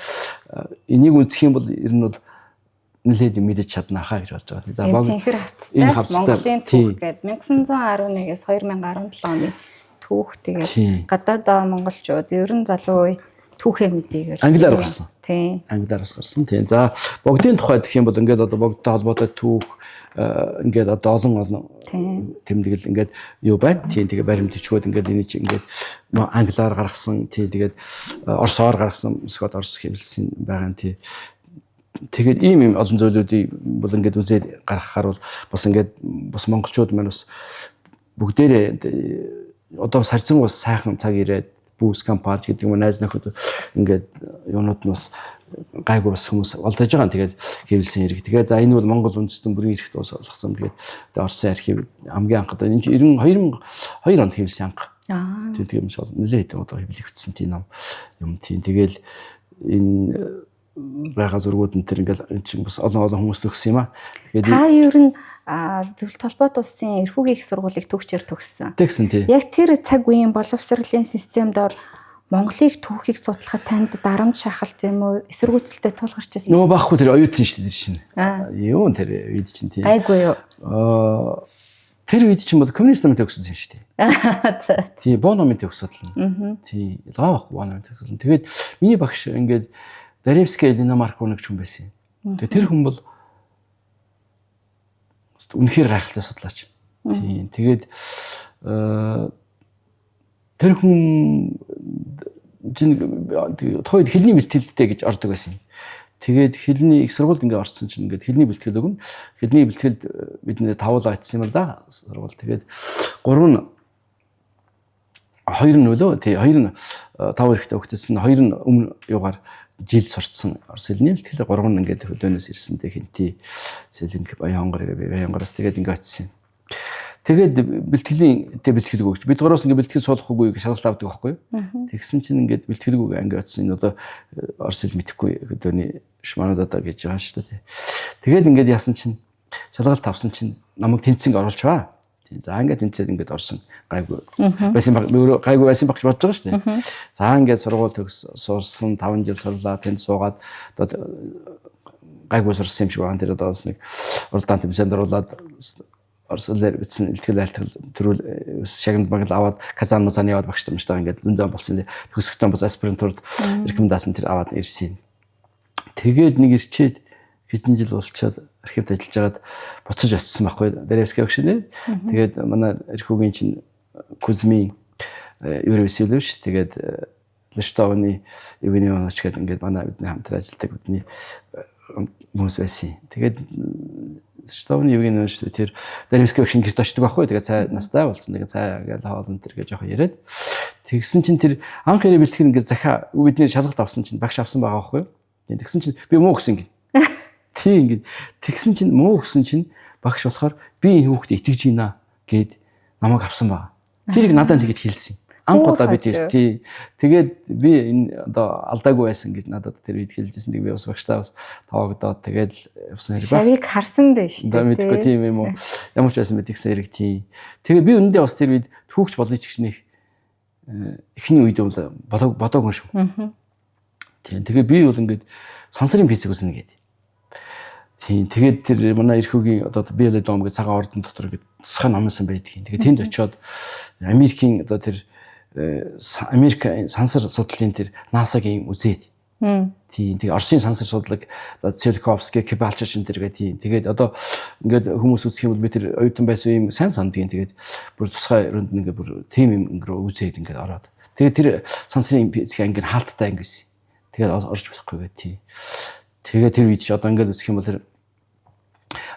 Энийг үзэх юм бол ер нь бол нэлээд мэдэж чадна хаа гэж бодож байгаа. За, цэнхэр хавцтай Монголын түүх гээд 1911-ээс 2017 оны түүх, тэгээд гадаад монголчууд ер нь залуу үе түүхээ мэдээгээл англиар гарсан. Тийм. Англиар бас гарсан. Тийм. За, богдын тухай гэх юм бол ингээд одоо богдтой холбоотой түүх ингээд одоо олон олон тэмдэглэл ингээд юу байна. Тийм, тэгээ баримт бичгүүд ингээд энийг чи ингээд англиар гаргасан. Тийм, тэгээд орсоор гаргасан, Москвад орс хэвлэлсэн байгаа юм. Тийм. Тэгээд ийм ийм олон зүйлүүдийг бол ингээд үзээд гаргахаар бол бас ингээд бас монголчууд маань бас бүгдээрээ одоо сарзан бас сайхан цаг ирээд бүүс компани гэдэг юм уу, найз нөхөд ингээд юунууд нь бас гайгүй бас хүмүүс олдож байгаа. Тэгээд хэвлсэн хэрэг. Тэгээд за энэ бол Монгол үндэстэн бүрийн эрхт бас болгосон. Тэгээд Оросын архив хамгийн анх одоо энэ 92 2002 онд хэвлсэн анх. Тийм, тийм шиг нэлээд хэдэн удаа хэвлэгдсэн тийм ном юм тийм. Тэгэл энэ байгаа зургууд энэ төр ингээл энэ чинь бас олон олон хүмүүс төгссөн юм аа. Тэгээд та ер нь зөвлөлт холбоот улсын эрхүүгийн их сургуулийг төгчээр төгссөн. Тэгсэн тий. Яг тэр цаг үеийн боловсролын системд ор Монголыг түүхийг судлахад танд дарамт шахалт юм уу, эсэргүүцэлтэй тулгарч байсан? Нөгөө байхгүй, тэр оюутан шүү дээ чинь. Юу тэр үед чинь тий. Гайгүй юу? Тэр үед чинь бол коммунист намын төгссөн шүү дээ. Тий, боо номын төгс судлана. Тий, ялгаа байхгүй боо номын төгс судлана. Тэгээд миний багш ингээд Даревская Елена Марковна гэж хүн байсан юм. Тэгээд тэр хүн бол үнэхээр гайхалтай судлаач. Тийм. Тэгээд тэр хүн чинь тухайд хэлний бэлтгэлтэй гэж ордог байсан юм. Тэгээд хэлний их сургуульд ингээ орсон чинь ингээд хэлний бэлтгэл өгнө. Хэлний бэлтгэлд бид нэ тавуулаа очсон юм л да. Сургууль. Тэгээд гурав нь хоёр нь үлээ тий, хоёр нь тав эрэхтэй өгтөсөн, хоёр нь өмнө юугаар жил сурцсан орос хэлний бэлтгэл, гурав нь ингээд хөдөөнөөс ирсэн тэ хинти сэлэнг Баянгар Баянгараас тэгээд ингээ очсон юм. Тэгээд бэлтгэлийн тэ бэлтгэлгүй өгч бид гураас ингээ бэлтгэл суулгахгүй гэж шалгалт авдаг байхгүй юу. Тэгсэн чинь ингээд бэлтгэлгүй ингээ очсон, энэ одоо орос хэл мэдэхгүй хөдөөний шманууд одоо гэж байгаа шүү дээ. Тэгээд ингээд яасан чинь шалгалт авсан чинь намайг тэнцэнг оруулчихваа. За ингээд тэнцээд ингээд орсон, гайгүй байсан баг, өөрөө гайгүй байсан баг гэж бодож байгаа шүү дээ. За ингээд сургууль төгс сурсан 5 жил сурлаа, тэнд суугаад одоо гайгүй сурсан юм шиг байна. Тэр одоо бас нэг уралдаан тэмцээнд оруулаад Орос улаар бичсэн илтгэл айлтгал төрүүл шагнал магнал аваад Казан музаны яваад багш тамштай ингээд зөндөө болсон. Төгсөхдөө бас аспирантурд рекомендацийн тэр аваад ирсэн. Тэгээд нэг ирчээд хэдэн жил болчоод архивд ажиллаж байгаад буцаж очсон байхгүй Даревский багш нэ. Тэгээд манай эрхүүгийн чинь Кузьмин Юрий Васильевич, тэгээд Лештовны Евгений Иванович гэдэг ингээд манай бидний хамтран ажилладаг бидний хүмүүс байсан. Тэгээд Лештовны Евгений Иванович тэр Даревский багш гэрт очдог байхгүй. Тэгээд цай настай болсон. Тэгээд цай гээл хоолн тэр гэж жоохон яриад. Тэгсэн чинь тэр анх ирээ бэлтгэх ингээд захиа бидний шалгалт авсан чинь багш авсан байгаа байхгүй. Тэгсэн чинь би муу өгсөн гин. Тийм ингээд тэгсэн чинь муу өгсөн чинь багш болохоор би энэ хүүхдэд итгэж байна гэд намайг авсан байгаа. Тэрийг надад тэгэж хэлсэн. Анх удаа би тэр тий. Тэгээд би энэ одоо алдаагүй байсан гэж надад тэр үед хэлжсэн. Тэг би бас багштаа бас тоогдоод тэгээд явсан хэрэг ба. Шавыг харсан байж тээ. Мэдгүй тийм юм уу. Ямар ч байсан мэд тэгсэн хэрэг тий. Тэгээд би үнэндээ бас тэр үед түүхч болъё ч гэж нэх эхний үед бол бодоогүй шүү. Тийм. Тэгээ би бол ингээд сансрын физик үзнэ гэдэг. Тийм. Тэгээд тэр манай эрхүүгийн одоо Белый дом гэж цагаан ордон дотор ингээд тусгай номсон байдгийн. Тэгээд тэнд очиод Америкийн одоо тэр Америк сансар судлалын тэр NASA-гийн үзээд. Тийм. Тэгээ Оросын сансар судлаг Циолковский, Кибалчич энэ тэр гэх тийм. Тэгээд одоо ингээд хүмүүс үзэх юм бол би тэр оюутан байсан юм сайн сандгийн. Тэгээд бүр тусгай өрөөнд ингээд бүр тийм юм ингээд үзээд ингээд ороод. Тэгээд тэр сансрын физик анги хаалттай анги байсан. Тэгээд орж болохгүй гэх тийм. Тэгээд тэр үед ч одоо ингээд үзэх юм бол тэр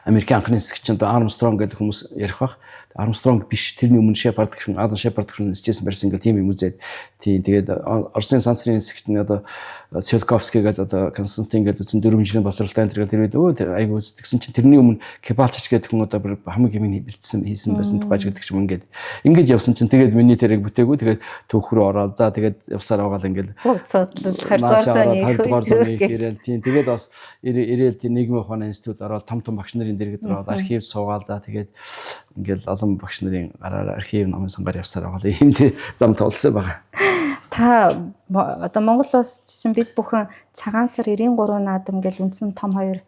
Америкийн анхны хэсэг чинь одоо Армстронг гэдэг хүмүүс ярих бах. Армстронг биш, тэрний өмнө Шепард гэх Адам Шепард гэх нисчээсэн барьсан гэл тийм юм үзээд. Тийм тэгээд Оросын сансрын хэсэгт нь одоо Циолковский гэдэг одоо Константин гэдэг үзэн 4 жилийн боловсролтой энэ тэр үед өө айгу үзтгсэн чинь тэрний өмнө Кибалчич гэдэг хүн одоо хамгийн юм бэлдсэн хийсэн байсан тухайч гэдэг ч юм ингээд ингэж явсан чинь тэгээд миний тэрийг бүтээгүй тэгээд түүх рүү ороод за тэгээд явсаар байгаа л ингээд бүгд судлал 20 дугаар зууны ирээл тийм тэгээд бас ирээл тийм нийгмийн ухааны институт ороод том том багш нарын дэргэд ороод архив суугаал за тэгээд ингээл олон багш нарын гараар архив номын сангаар явсаар байгаа л ийм зам тулсан байгаа. Та одоо Монгол улс чинь бид бүхэн цагаан сар 93 наадам гэл үндсэн том хоёр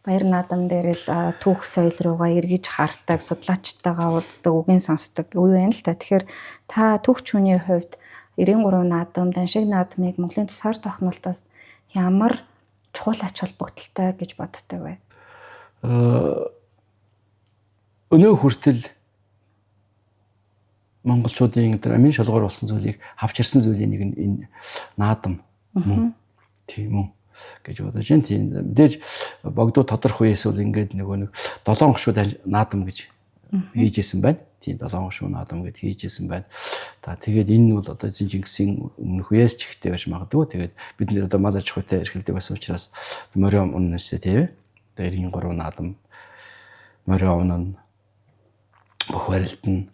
баяр наадам дээр л түүх соёл руугаа эргэж хардаг, судлаачтайгаа уулздаг, үгийн сонсдог үе байна л та. Тэгэхээр та түүхч хүний хувьд 93 наадам, даншиг наадмыг Монголын тусгаар тогтнолтоос ямар чухал ач холбогдолтой гэж боддог вэ? Өнөө хүртэл монголчуудын тэр амин шалгуур болсон зүйлийг авч ирсэн зүйлийн нэг нь энэ наадам мөн. Тийм үү гэж бодож байна. Тийм мэдээж богдуу тодорх үеэс бол ингээд нөгөө нэг долоон гишүүд наадам гэж хийж исэн байна. Тийм долоон гишүүн наадам гэж хийж исэн байна. За тэгээд энэ бол одоо эзэн Чингисийн өмнөх үеэс ч ихтэй байж магадгүй. Тэгээд бид нэр одоо мал аж ахуйтай эрхэлдэг байсан учраас морио үнэнээсээ тийм 93 наадам морио унана бүх барилдна.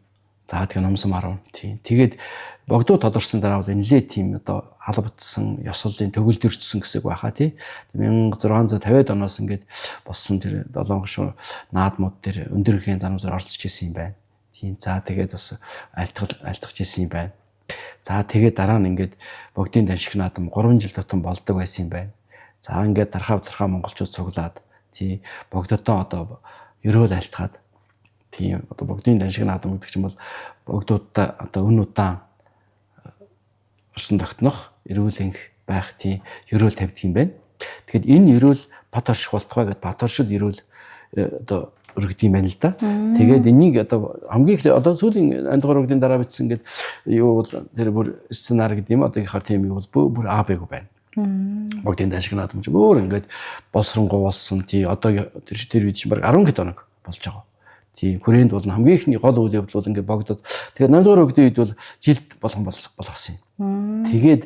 За тэгээ номсон марав. Тийм. Тэгээд богдуу тодорсон дараа бол нэлээ тийм одоо албадсан, ёс сурталын төгөлдөрчсөн гэсэн үг байхаа тий. 1650-ад оноос ингээд болсон тэр долоон гишүүн наадмууд дээр өндөр ихэн занамсаар оролцож исэн юм байна. Тийм. За тэгээд бас айлтгаж исэн юм байна. За тэгээд дараа нь ингээд богдын даншиг наадам 3 жил тутам болдог байсан юм байна. За ингээд тархаа тархаа монголчууд цуглаад тий богдотоо одоо ерөөл айлтгаад тийм одоо богдын даншиг наадам гэдэг чинь бол богдуудаа одоо өн удаан орсон тогтнох эрүүл энх байх тийм ерөөл тавьдаг юм байна. Тэгэхээр энэ ерөөл бат орших болтугай гэдээ бат оршил ерөөл одоо өргөд юм байна л да. Тэгээд энийг одоо хамгийн их одоо сүүлийн 8 дугаар үгдийн дараа бичсэн ингээд юу бол тэр бүр сценар гэдэг юм одоо ихаар тийм юу бол бүр А Б-г байна. Богдын даншиг наадам чинь өөр ингээд боловсронгуй болсон тий одоо тэр үед чинь баг 10 хэд хоног болж байгаа. Тийм хүрээнд бол хамгийн ихний гол үйл явдал бол ингээд богдод. Тэгээд 8 дугаар үгдийн үед бол жилд болгон болгосон юм. Тэгээд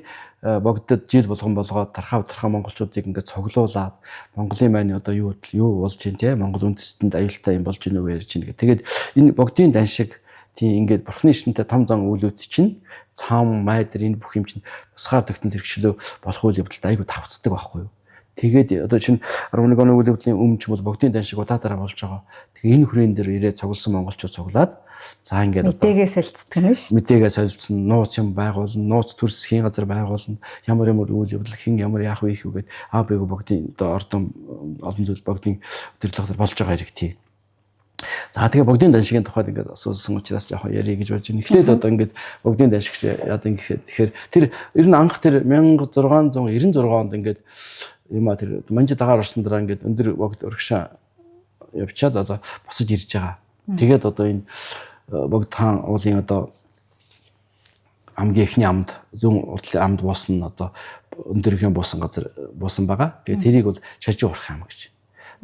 богдод жил болгон болгоод тархаа тархаа монголчуудыг ингээд цуглуулад Монголын маань одоо юу болж байна те Монгол үндэстэнд аюултай юм болж байна уу ярьж байна гэх. Тэгээд энэ богдын даншиг тийм ингээд бурхны шинтэй том зан үйлүүд чинь цам майдар энэ бүх юм чинь тусгаар тогтнол хэрэгшлөө болох үйл явдалд айгүй давхцдаг байхгүй юу. Тэгээд одоо чинь 11 оны үйл явдлын өмнө ч бол богдын дан шиг удаадаараа болж байгаа. Тэгээ энэ хүрээн дээр ирээд цугласан монголчууд цуглаад за ингээд одоо мэдээгээ солилцдог юм шүү. Мэдээгээ солилцсон, нууц юм байгуулна, нууц төрсхийн газар байгуулна, ямар ямар үйл явдал хэн ямар яах вэ их үгээд А Б богдын одоо ордон олон зүйл богдын удирдлага болж байгаа хэрэг тий. За тэгээ богдын даншигийн тухайд ингээд асуусан учраас жоохон ярих гэж болж байна. Эхлээд одоо ингээд богдын даншигч яадан гэхэд тэгэхээр тэр ер нь анх тэр 1696 онд ингээд юм а тэр манжи дагаар орсон дараа ингээд өндөр богд урагшаа явчаад одоо босож ирж байгаа. Тэгээд одоо энэ богд хаан уулын одоо хамгийн эхний амд зүүн уртлын амд буусан нь одоо өндөрхийн буусан газар буусан байгаа. Тэгээд тэрийг бол шажин урах ам гэж.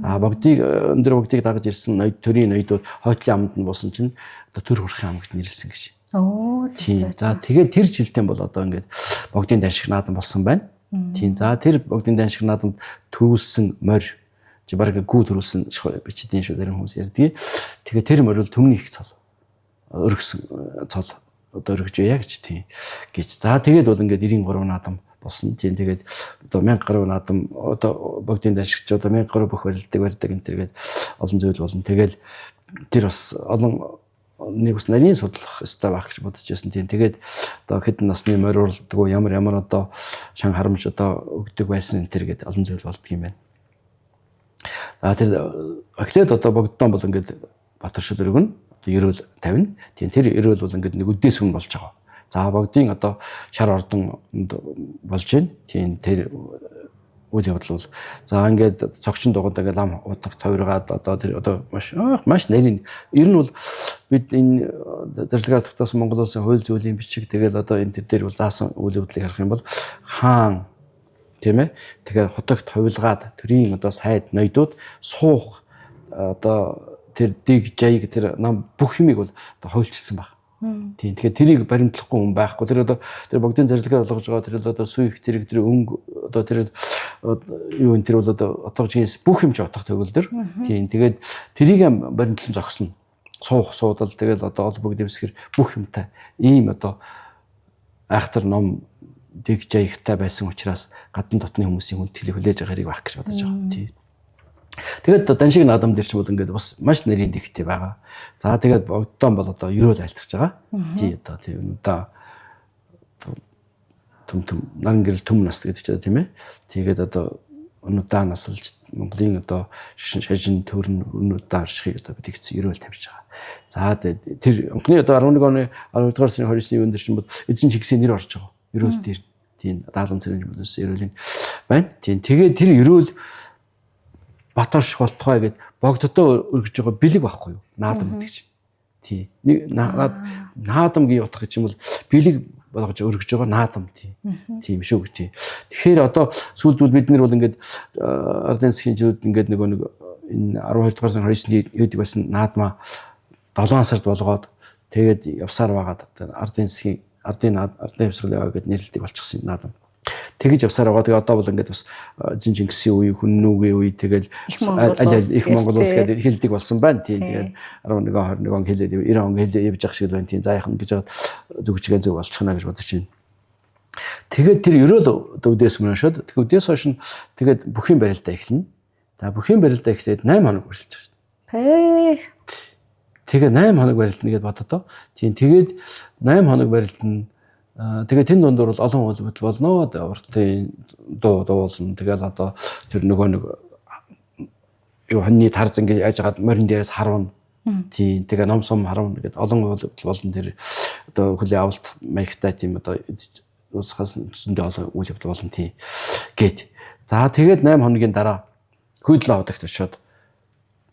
А богдыг өндөр богдыг дагаж ирсэн ноёд төрийн ноёдууд хойтлын амд нь буусан чинь одоо төр хурхын ам гэж нэрлсэн гэж. Оо тийм. За тэгээд тэр жилтэн бол одоо ингээд богдын даншиг наадам болсон байна. Тийм. За тэр богдын даншиг наадамд төрүүлсэн морь чи баг гүү төрүүлсэн бичдэн шүү зарим хүмүүс ярьдгийг. Тэгээд тэр морь бол төмний их цол өргөсөн цол одоо өргөж яа гэж тийм гэж. За тэгээд бол ингээд 93 наадам болсон. Тийм тэгээд одоо 1000 гаруй наадам одоо богдын даншигч одоо 1000 гаруй бүх барилдаг барьдаг энэ төр гээд олон зүйл болно. Тэгэл тэр бас олон нэг бас нарийн судлах ёстой байх гэж бодож байсан. Тийм тэгээд одоо хэдэн насны морь уралдаг уу ямар ямар одоо шан харамж одоо өгдөг байсан энэ төр гээд олон зүйл болдго юм байна. За тэр эхлээд одоо богддон бол ингээд Батаршил өргөн одоо ерөөл тавина. Тийм тэр ерөөл бол ингээд нэг үдээс өмнө болж байгаа. За богдын одоо шар ордон болж байна. Тийм тэр үйл явдал бол за ингээд цогчин дуганд ингээд лам удаг тойргаад одоо тэр одоо маш маш нарийн ер нь бол бид энэ зарлагаар тогтоосон Монгол улсын хууль зүйлийн бичиг тэгэл одоо энэ тэр дээр бол заасан үйл явдлыг харах юм бол хаан тийм ээ тэгээ хутагт хувилгаад төрийн одоо сайд ноёдууд суух одоо тэр дэг жаяг тэр нам бүх юмыг бол одоо хуульчилсан баг. Тийм. Тэгэхээр тэрийг баримтлахгүй хүн байхгүй. Тэр одоо тэр богдын зарлагаар болгож байгаа тэр л одоо сүйх тэрэг тэр өнгө одоо тэр юу энэ тэр бол одоо отгожгээс бүх юм чи отох төгөлдөр. Тийм. Тэгээд тэрийг баримтлан зогсно. Суух суудал тэгэл одоо ол бүгд дэвсгэр бүх юмтай ийм одоо айхтар ном дэг жаягтай байсан учраас гадна дотны хүмүүсийн хүндэтгэлийг хүлээж авах хэрэг байх гэж бодож байгаа. Тийм. Тэгээд даншиг наадам дээр ч бол ингээд бас маш нэрийн дэгтэй байгаа. За тэгээд богдон бол одоо ерөөл айлтгаж байгаа. Тий одоо тийм одоо төм төм наран гэрэл төм нас гэдэг чинь тийм ээ. Тэгээд одоо өнөдөө насалж Монголын одоо шажин төрн өнөдөө оршихыг одоо бид ихсэн ерөөл тавьж байгаа. За тэр анхны одоо 11 оны 12 дугаар сарын 29-ний юун дээр чинь бол эзэн чигсийн нэр орж байгаа. Ерөөл дээр. Тийм даалгам цэрэнж болсон ерөөлийн байна. Тийм тэгээд тэр ерөөл Баторш болтугай гэд богддоо өргөж байгаа бэлэг байхгүй юу? Наадам гэдэг чинь. Тий. Нэг наадамгийн утга гэж юм бол бэлэг болгож өргөж байгаа наадам тий. Тийм шүү гэж. Тэгэхээр одоо сүүлд бол бид нэр бол ингээд ардын засгийн жилүүд ингээд нөгөө нэг энэ 12 дугаар сарын 29-нд хийдэг байсан наадмаа 7 сард болгоод тэгээд явсаар байгаад ардын засгийн ардын хувьсгал яваа гэд нэрлэлдэг болчихсон наадам. Тэгэж явсаар байгаа. Тэгээ одоо бол ингээд бас жин Чингисийн үе, хүннүүгийн үе тэгэл аль их Монгол улс гэдэг хэлдэг болсон байна. Тийм тэгээд 11 он 21 он хэлээд 90 он хэлээд явж явах шиг л байна. Тийм за яхан гэж зүгчгээ зөв болчихно гэж бодож байна. Тэгээд тэр ерөөл үдээс өмнө шод. Тэгэхээр үдээс хойш нь тэгээд бүхийн барилдаа эхэлнэ. За бүхийн барилдаа эхлээд 8 хоног барилж байгаа. Тэгээ 8 хоног барилдна гэдээ боддоо. Тийм тэгээд 8 хоног барилдна. Тэгээ тэн дундуур бол олон үйл явдал болно. Уртлын дуу дуулна. Тэгэл одоо тэр нөгөө нэг юу хоньны тарз ингэ яаж хагаад морин дээрээс харвна. Тийм тэгээ ном сум харвна гэдээ олон үйл явдал болно. Тэр одоо хүлээ авалт маягтай тийм одоо уусгаас зөндөө олон үйл явдал болно тийм гэт. За тэгээд 8 хоногийн дараа хүйдлээ авдагт очиод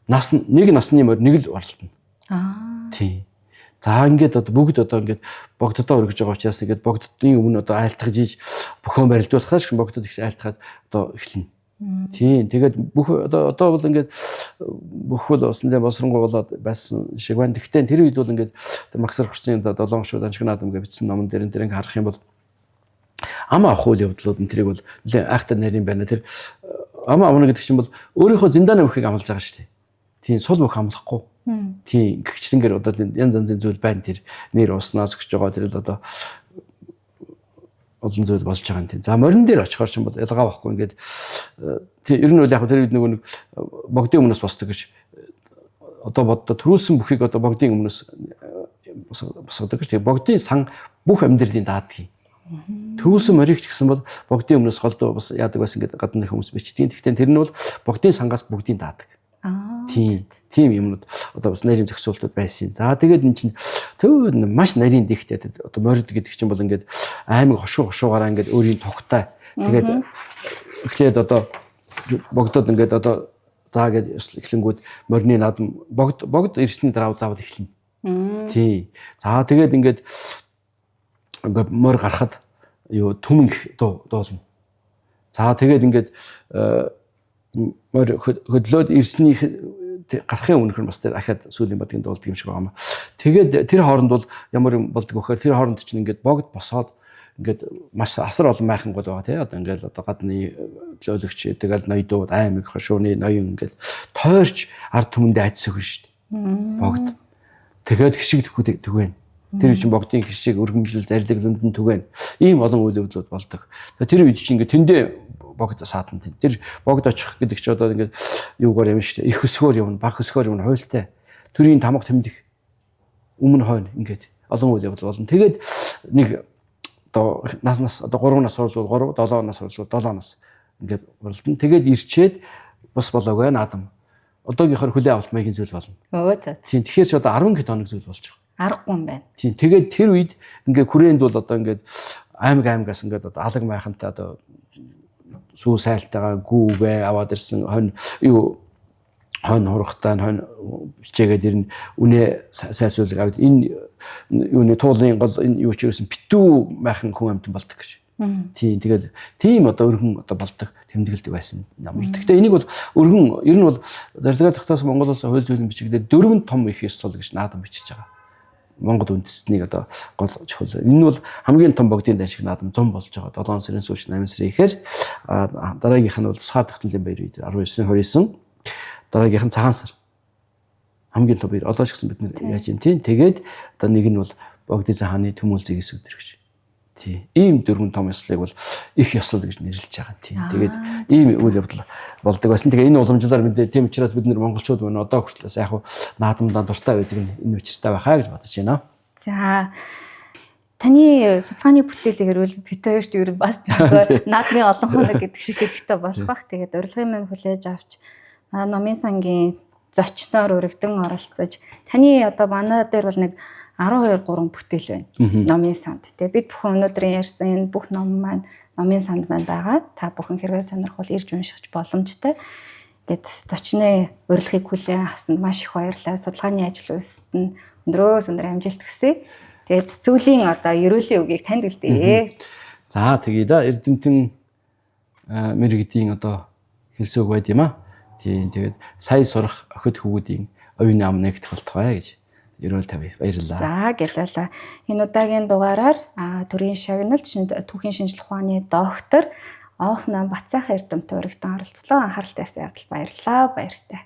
нас нэг насны морь нэг л оролтно. Аа. Тийм. За ингээд одоо бүгд одоо ингээд богдодоо өргөж байгаа учраас ингээд богдодын өмнө одоо айлтгаж иж бөхөн барилдуулахаас ч богдод их айлтгаад одоо эхэлнэ. Тийм. Тэгээд бүх одоо бол ингээд бүх бол усан дээр босронгуй болоод байсан шиг байна. Гэхдээ тэр үед бол ингээд Максар хурцын одоо долоон шууд аншиг наадам гэж бичсэн номон дээр энэ харах юм бол ам авах үйл явдлууд энэ тэрийг бол нэлээд айхтар нарийн байна. Тэр ам авна гэдэг чинь бол өөрийнхөө зиндааны өхийг амлаж байгаа шүү дээ. Тийм сул мөх амлахгүй. Тийм гэгчлэнгээр одоо янз янзын зүйл байна тэр нэр уснаас өгч байгаа тэр л одоо олон зүйл болж байгаа юм тийм. За морин дээр очихоор ч юм бол ялгаа байхгүй ингээд тийм ер нь бол яг тэр үед нөгөө нэг богдын өмнөөс босдог гэж одоо боддоо төрүүлсэн бүхийг одоо богдын өмнөөс босгодог гэж. Тэгээ богдын сан бүх амьдралын даадгийг. Төрүүлсэн морийг ч гэсэн бол богдын өмнөөс голдуу бас яадаг байсан гэдэг гадны хүмүүс бичдэг. Гэхдээ тэр нь бол богдын сангаас бүгдийн даадаг. Тийм юмнууд одоо бас нарийн зохицуултууд байсан. За тэгээд эн чинь төв маш нарийн дэгтэй одоо морид гэдэг чинь бол ингээд аймаг хошуу хошуугаараа ингээд өөрийн тогтой. Тэгээд эхлээд одоо богдод ингээд одоо заа гэж эхлэнгүүд морины наадам богд ирсний дараа заавал эхэлнэ. Тийм. За тэгээд ингээд морь гарахад юу түмэн дуулна. За тэгээд ингээд морь хөдлөөд ирсний гарахын өмнөх нь бас тэр ахаад сүүлийн бадгийн дуулдаг юм шиг байгаа юм. Тэгээд тэр хооронд бол ямар юм болдог вэ гэхээр тэр хооронд чинь ингээд богд босоод ингээд маш асар олон майхангууд байгаа тий. Одоо ингээд одоо гадны лөөлөгч тэгэл ноёдууд аймаг хошууны ноён ингээд тойрч ард түмэндээ айдас өгнө шүү дээ. Богд. Тэгээд хишиг түгэн. Тэр чинь богдын хишиг өргөмжлөл зарлиг лүндэн түгэн. Ийм олон үйл явдлууд болдог. Тэр үед чинь ингээд тэндээ богд саатан тийм. Тэр богд очих гэдэг чинь одоо ингээд юугаар юм шүү дээ. Их өсгөөр явна, баг өсгөөр явна, хуйлтай. Төрийн тамга тэмдэх өмнө хойно ингээд олон үйл явдал болно. Тэгээд нэг одоо нас одоо 3 нас хурлууд 3, 7 нас хурлууд 7 нас ингээд уралдана. Тэгээд ирчээд бус болоогүй наадам. Одоогийнхоор хүлээ авалт маягийн зүйл болно. Өө за. Тийм тэгэхээр ч одоо 10 хэд хоног зүйл болж байгаа. Аргагүй юм байна. Тийм тэгээд тэр үед ингээд хүрээнд бол одоо ингээд аймагаас ингээд одоо алаг майхантай одоо сүү сайлтайгаа гүүгээ аваад ирсэн хонь юу хонь хурахтай хонь бичээгээд ирнэ үнэ сайсуулаг аваад энэ юуны туулын гол энэ юу ч ерөөсөн битүү майхан хүн амтан болдог гэж. Тийм тэгэл тийм одоо өргөн одоо болдог тэмдэглэдэг байсан. Ямар. Гэхдээ энийг бол өргөн ер нь бол зарилгаар тогтоосон Монгол улсын хууль зүйн бичигдээ дөрвөн том их ёслол гэж наадам бичиж байгаа. Монгол үндэстнийг одоо гол чухал. Энэ нь бол хамгийн том богдын дан шиг наадам 100 болж байгаа. 7 сарын сүүлч 8 сарын ихээр дараагийнх нь бол тусгаар тогтнолын баяр үед 19 29, дараагийнх нь цагаан сар. Хамгийн том баяр. Одоо ч гэсэн бид нэр яаж юм тийм. Тэгээд одоо нэг нь бол богдын хааны төмөл зэгээс өдөр гэж. Тийм. Ийм дөрвөн том ёслолыг бол их ёслол гэж нэрлэж байгаа. Тийм. Тэгээд ийм үйл явдал болдог байсан. Тэгээ энэ уламжлалаар мэдээ тийм учраас бид нэр монголчууд мөн одоо хүртэл яг наадамдаа дуртай байдаг нь энэ учиртай байхаа гэж бодож байна. За таны судалгааны бүтээлийг хэрвэл бит хоёрт ер нь бас наадмын олон хоног гэдэг шиг хэрэгтэй болох бах. Тэгээд урилгын маань хүлээж авч номын сангийн зочноор өргөдөн оролцож таны одоо манай дээр бол нэг 12 3 бүтээл байна. Номын санд. Тэгээ бид бүхэн өнөөдрийн ярьсан энэ бүх ном маань номын санд маань байгаа. Та бүхэн хэрвээ сонирхвол ирж унших боломжтой. Тэгээд зочны урилгыг хүлээн авсанд маш их баярлалаа. Судалгааны ажил үйлсэд нь өндрөөс өндөр амжилт хүсье. Тэгээд сүүлийн одоо ерөөлийн үгийг танд үлдээе. За тэгье да эрдэмтэн мэрэгдийн одоо хэлсэн үг байд юм аа. Тийм тэгээд сая сурах охид хүүгүүдийн оюуны ам нэгдэх болтугай гэж ерөөл тавья. Баярлалаа. За гэлээлээ. Энэ удаагийн дугаараар төрийн шагналт түүхийн шинжлэх ухааны доктор Оох нам Батсайхан Эрдэмтэн урагтан оролцлоо. Анхаарал тавьсан явдал баярлалаа. Баяртай.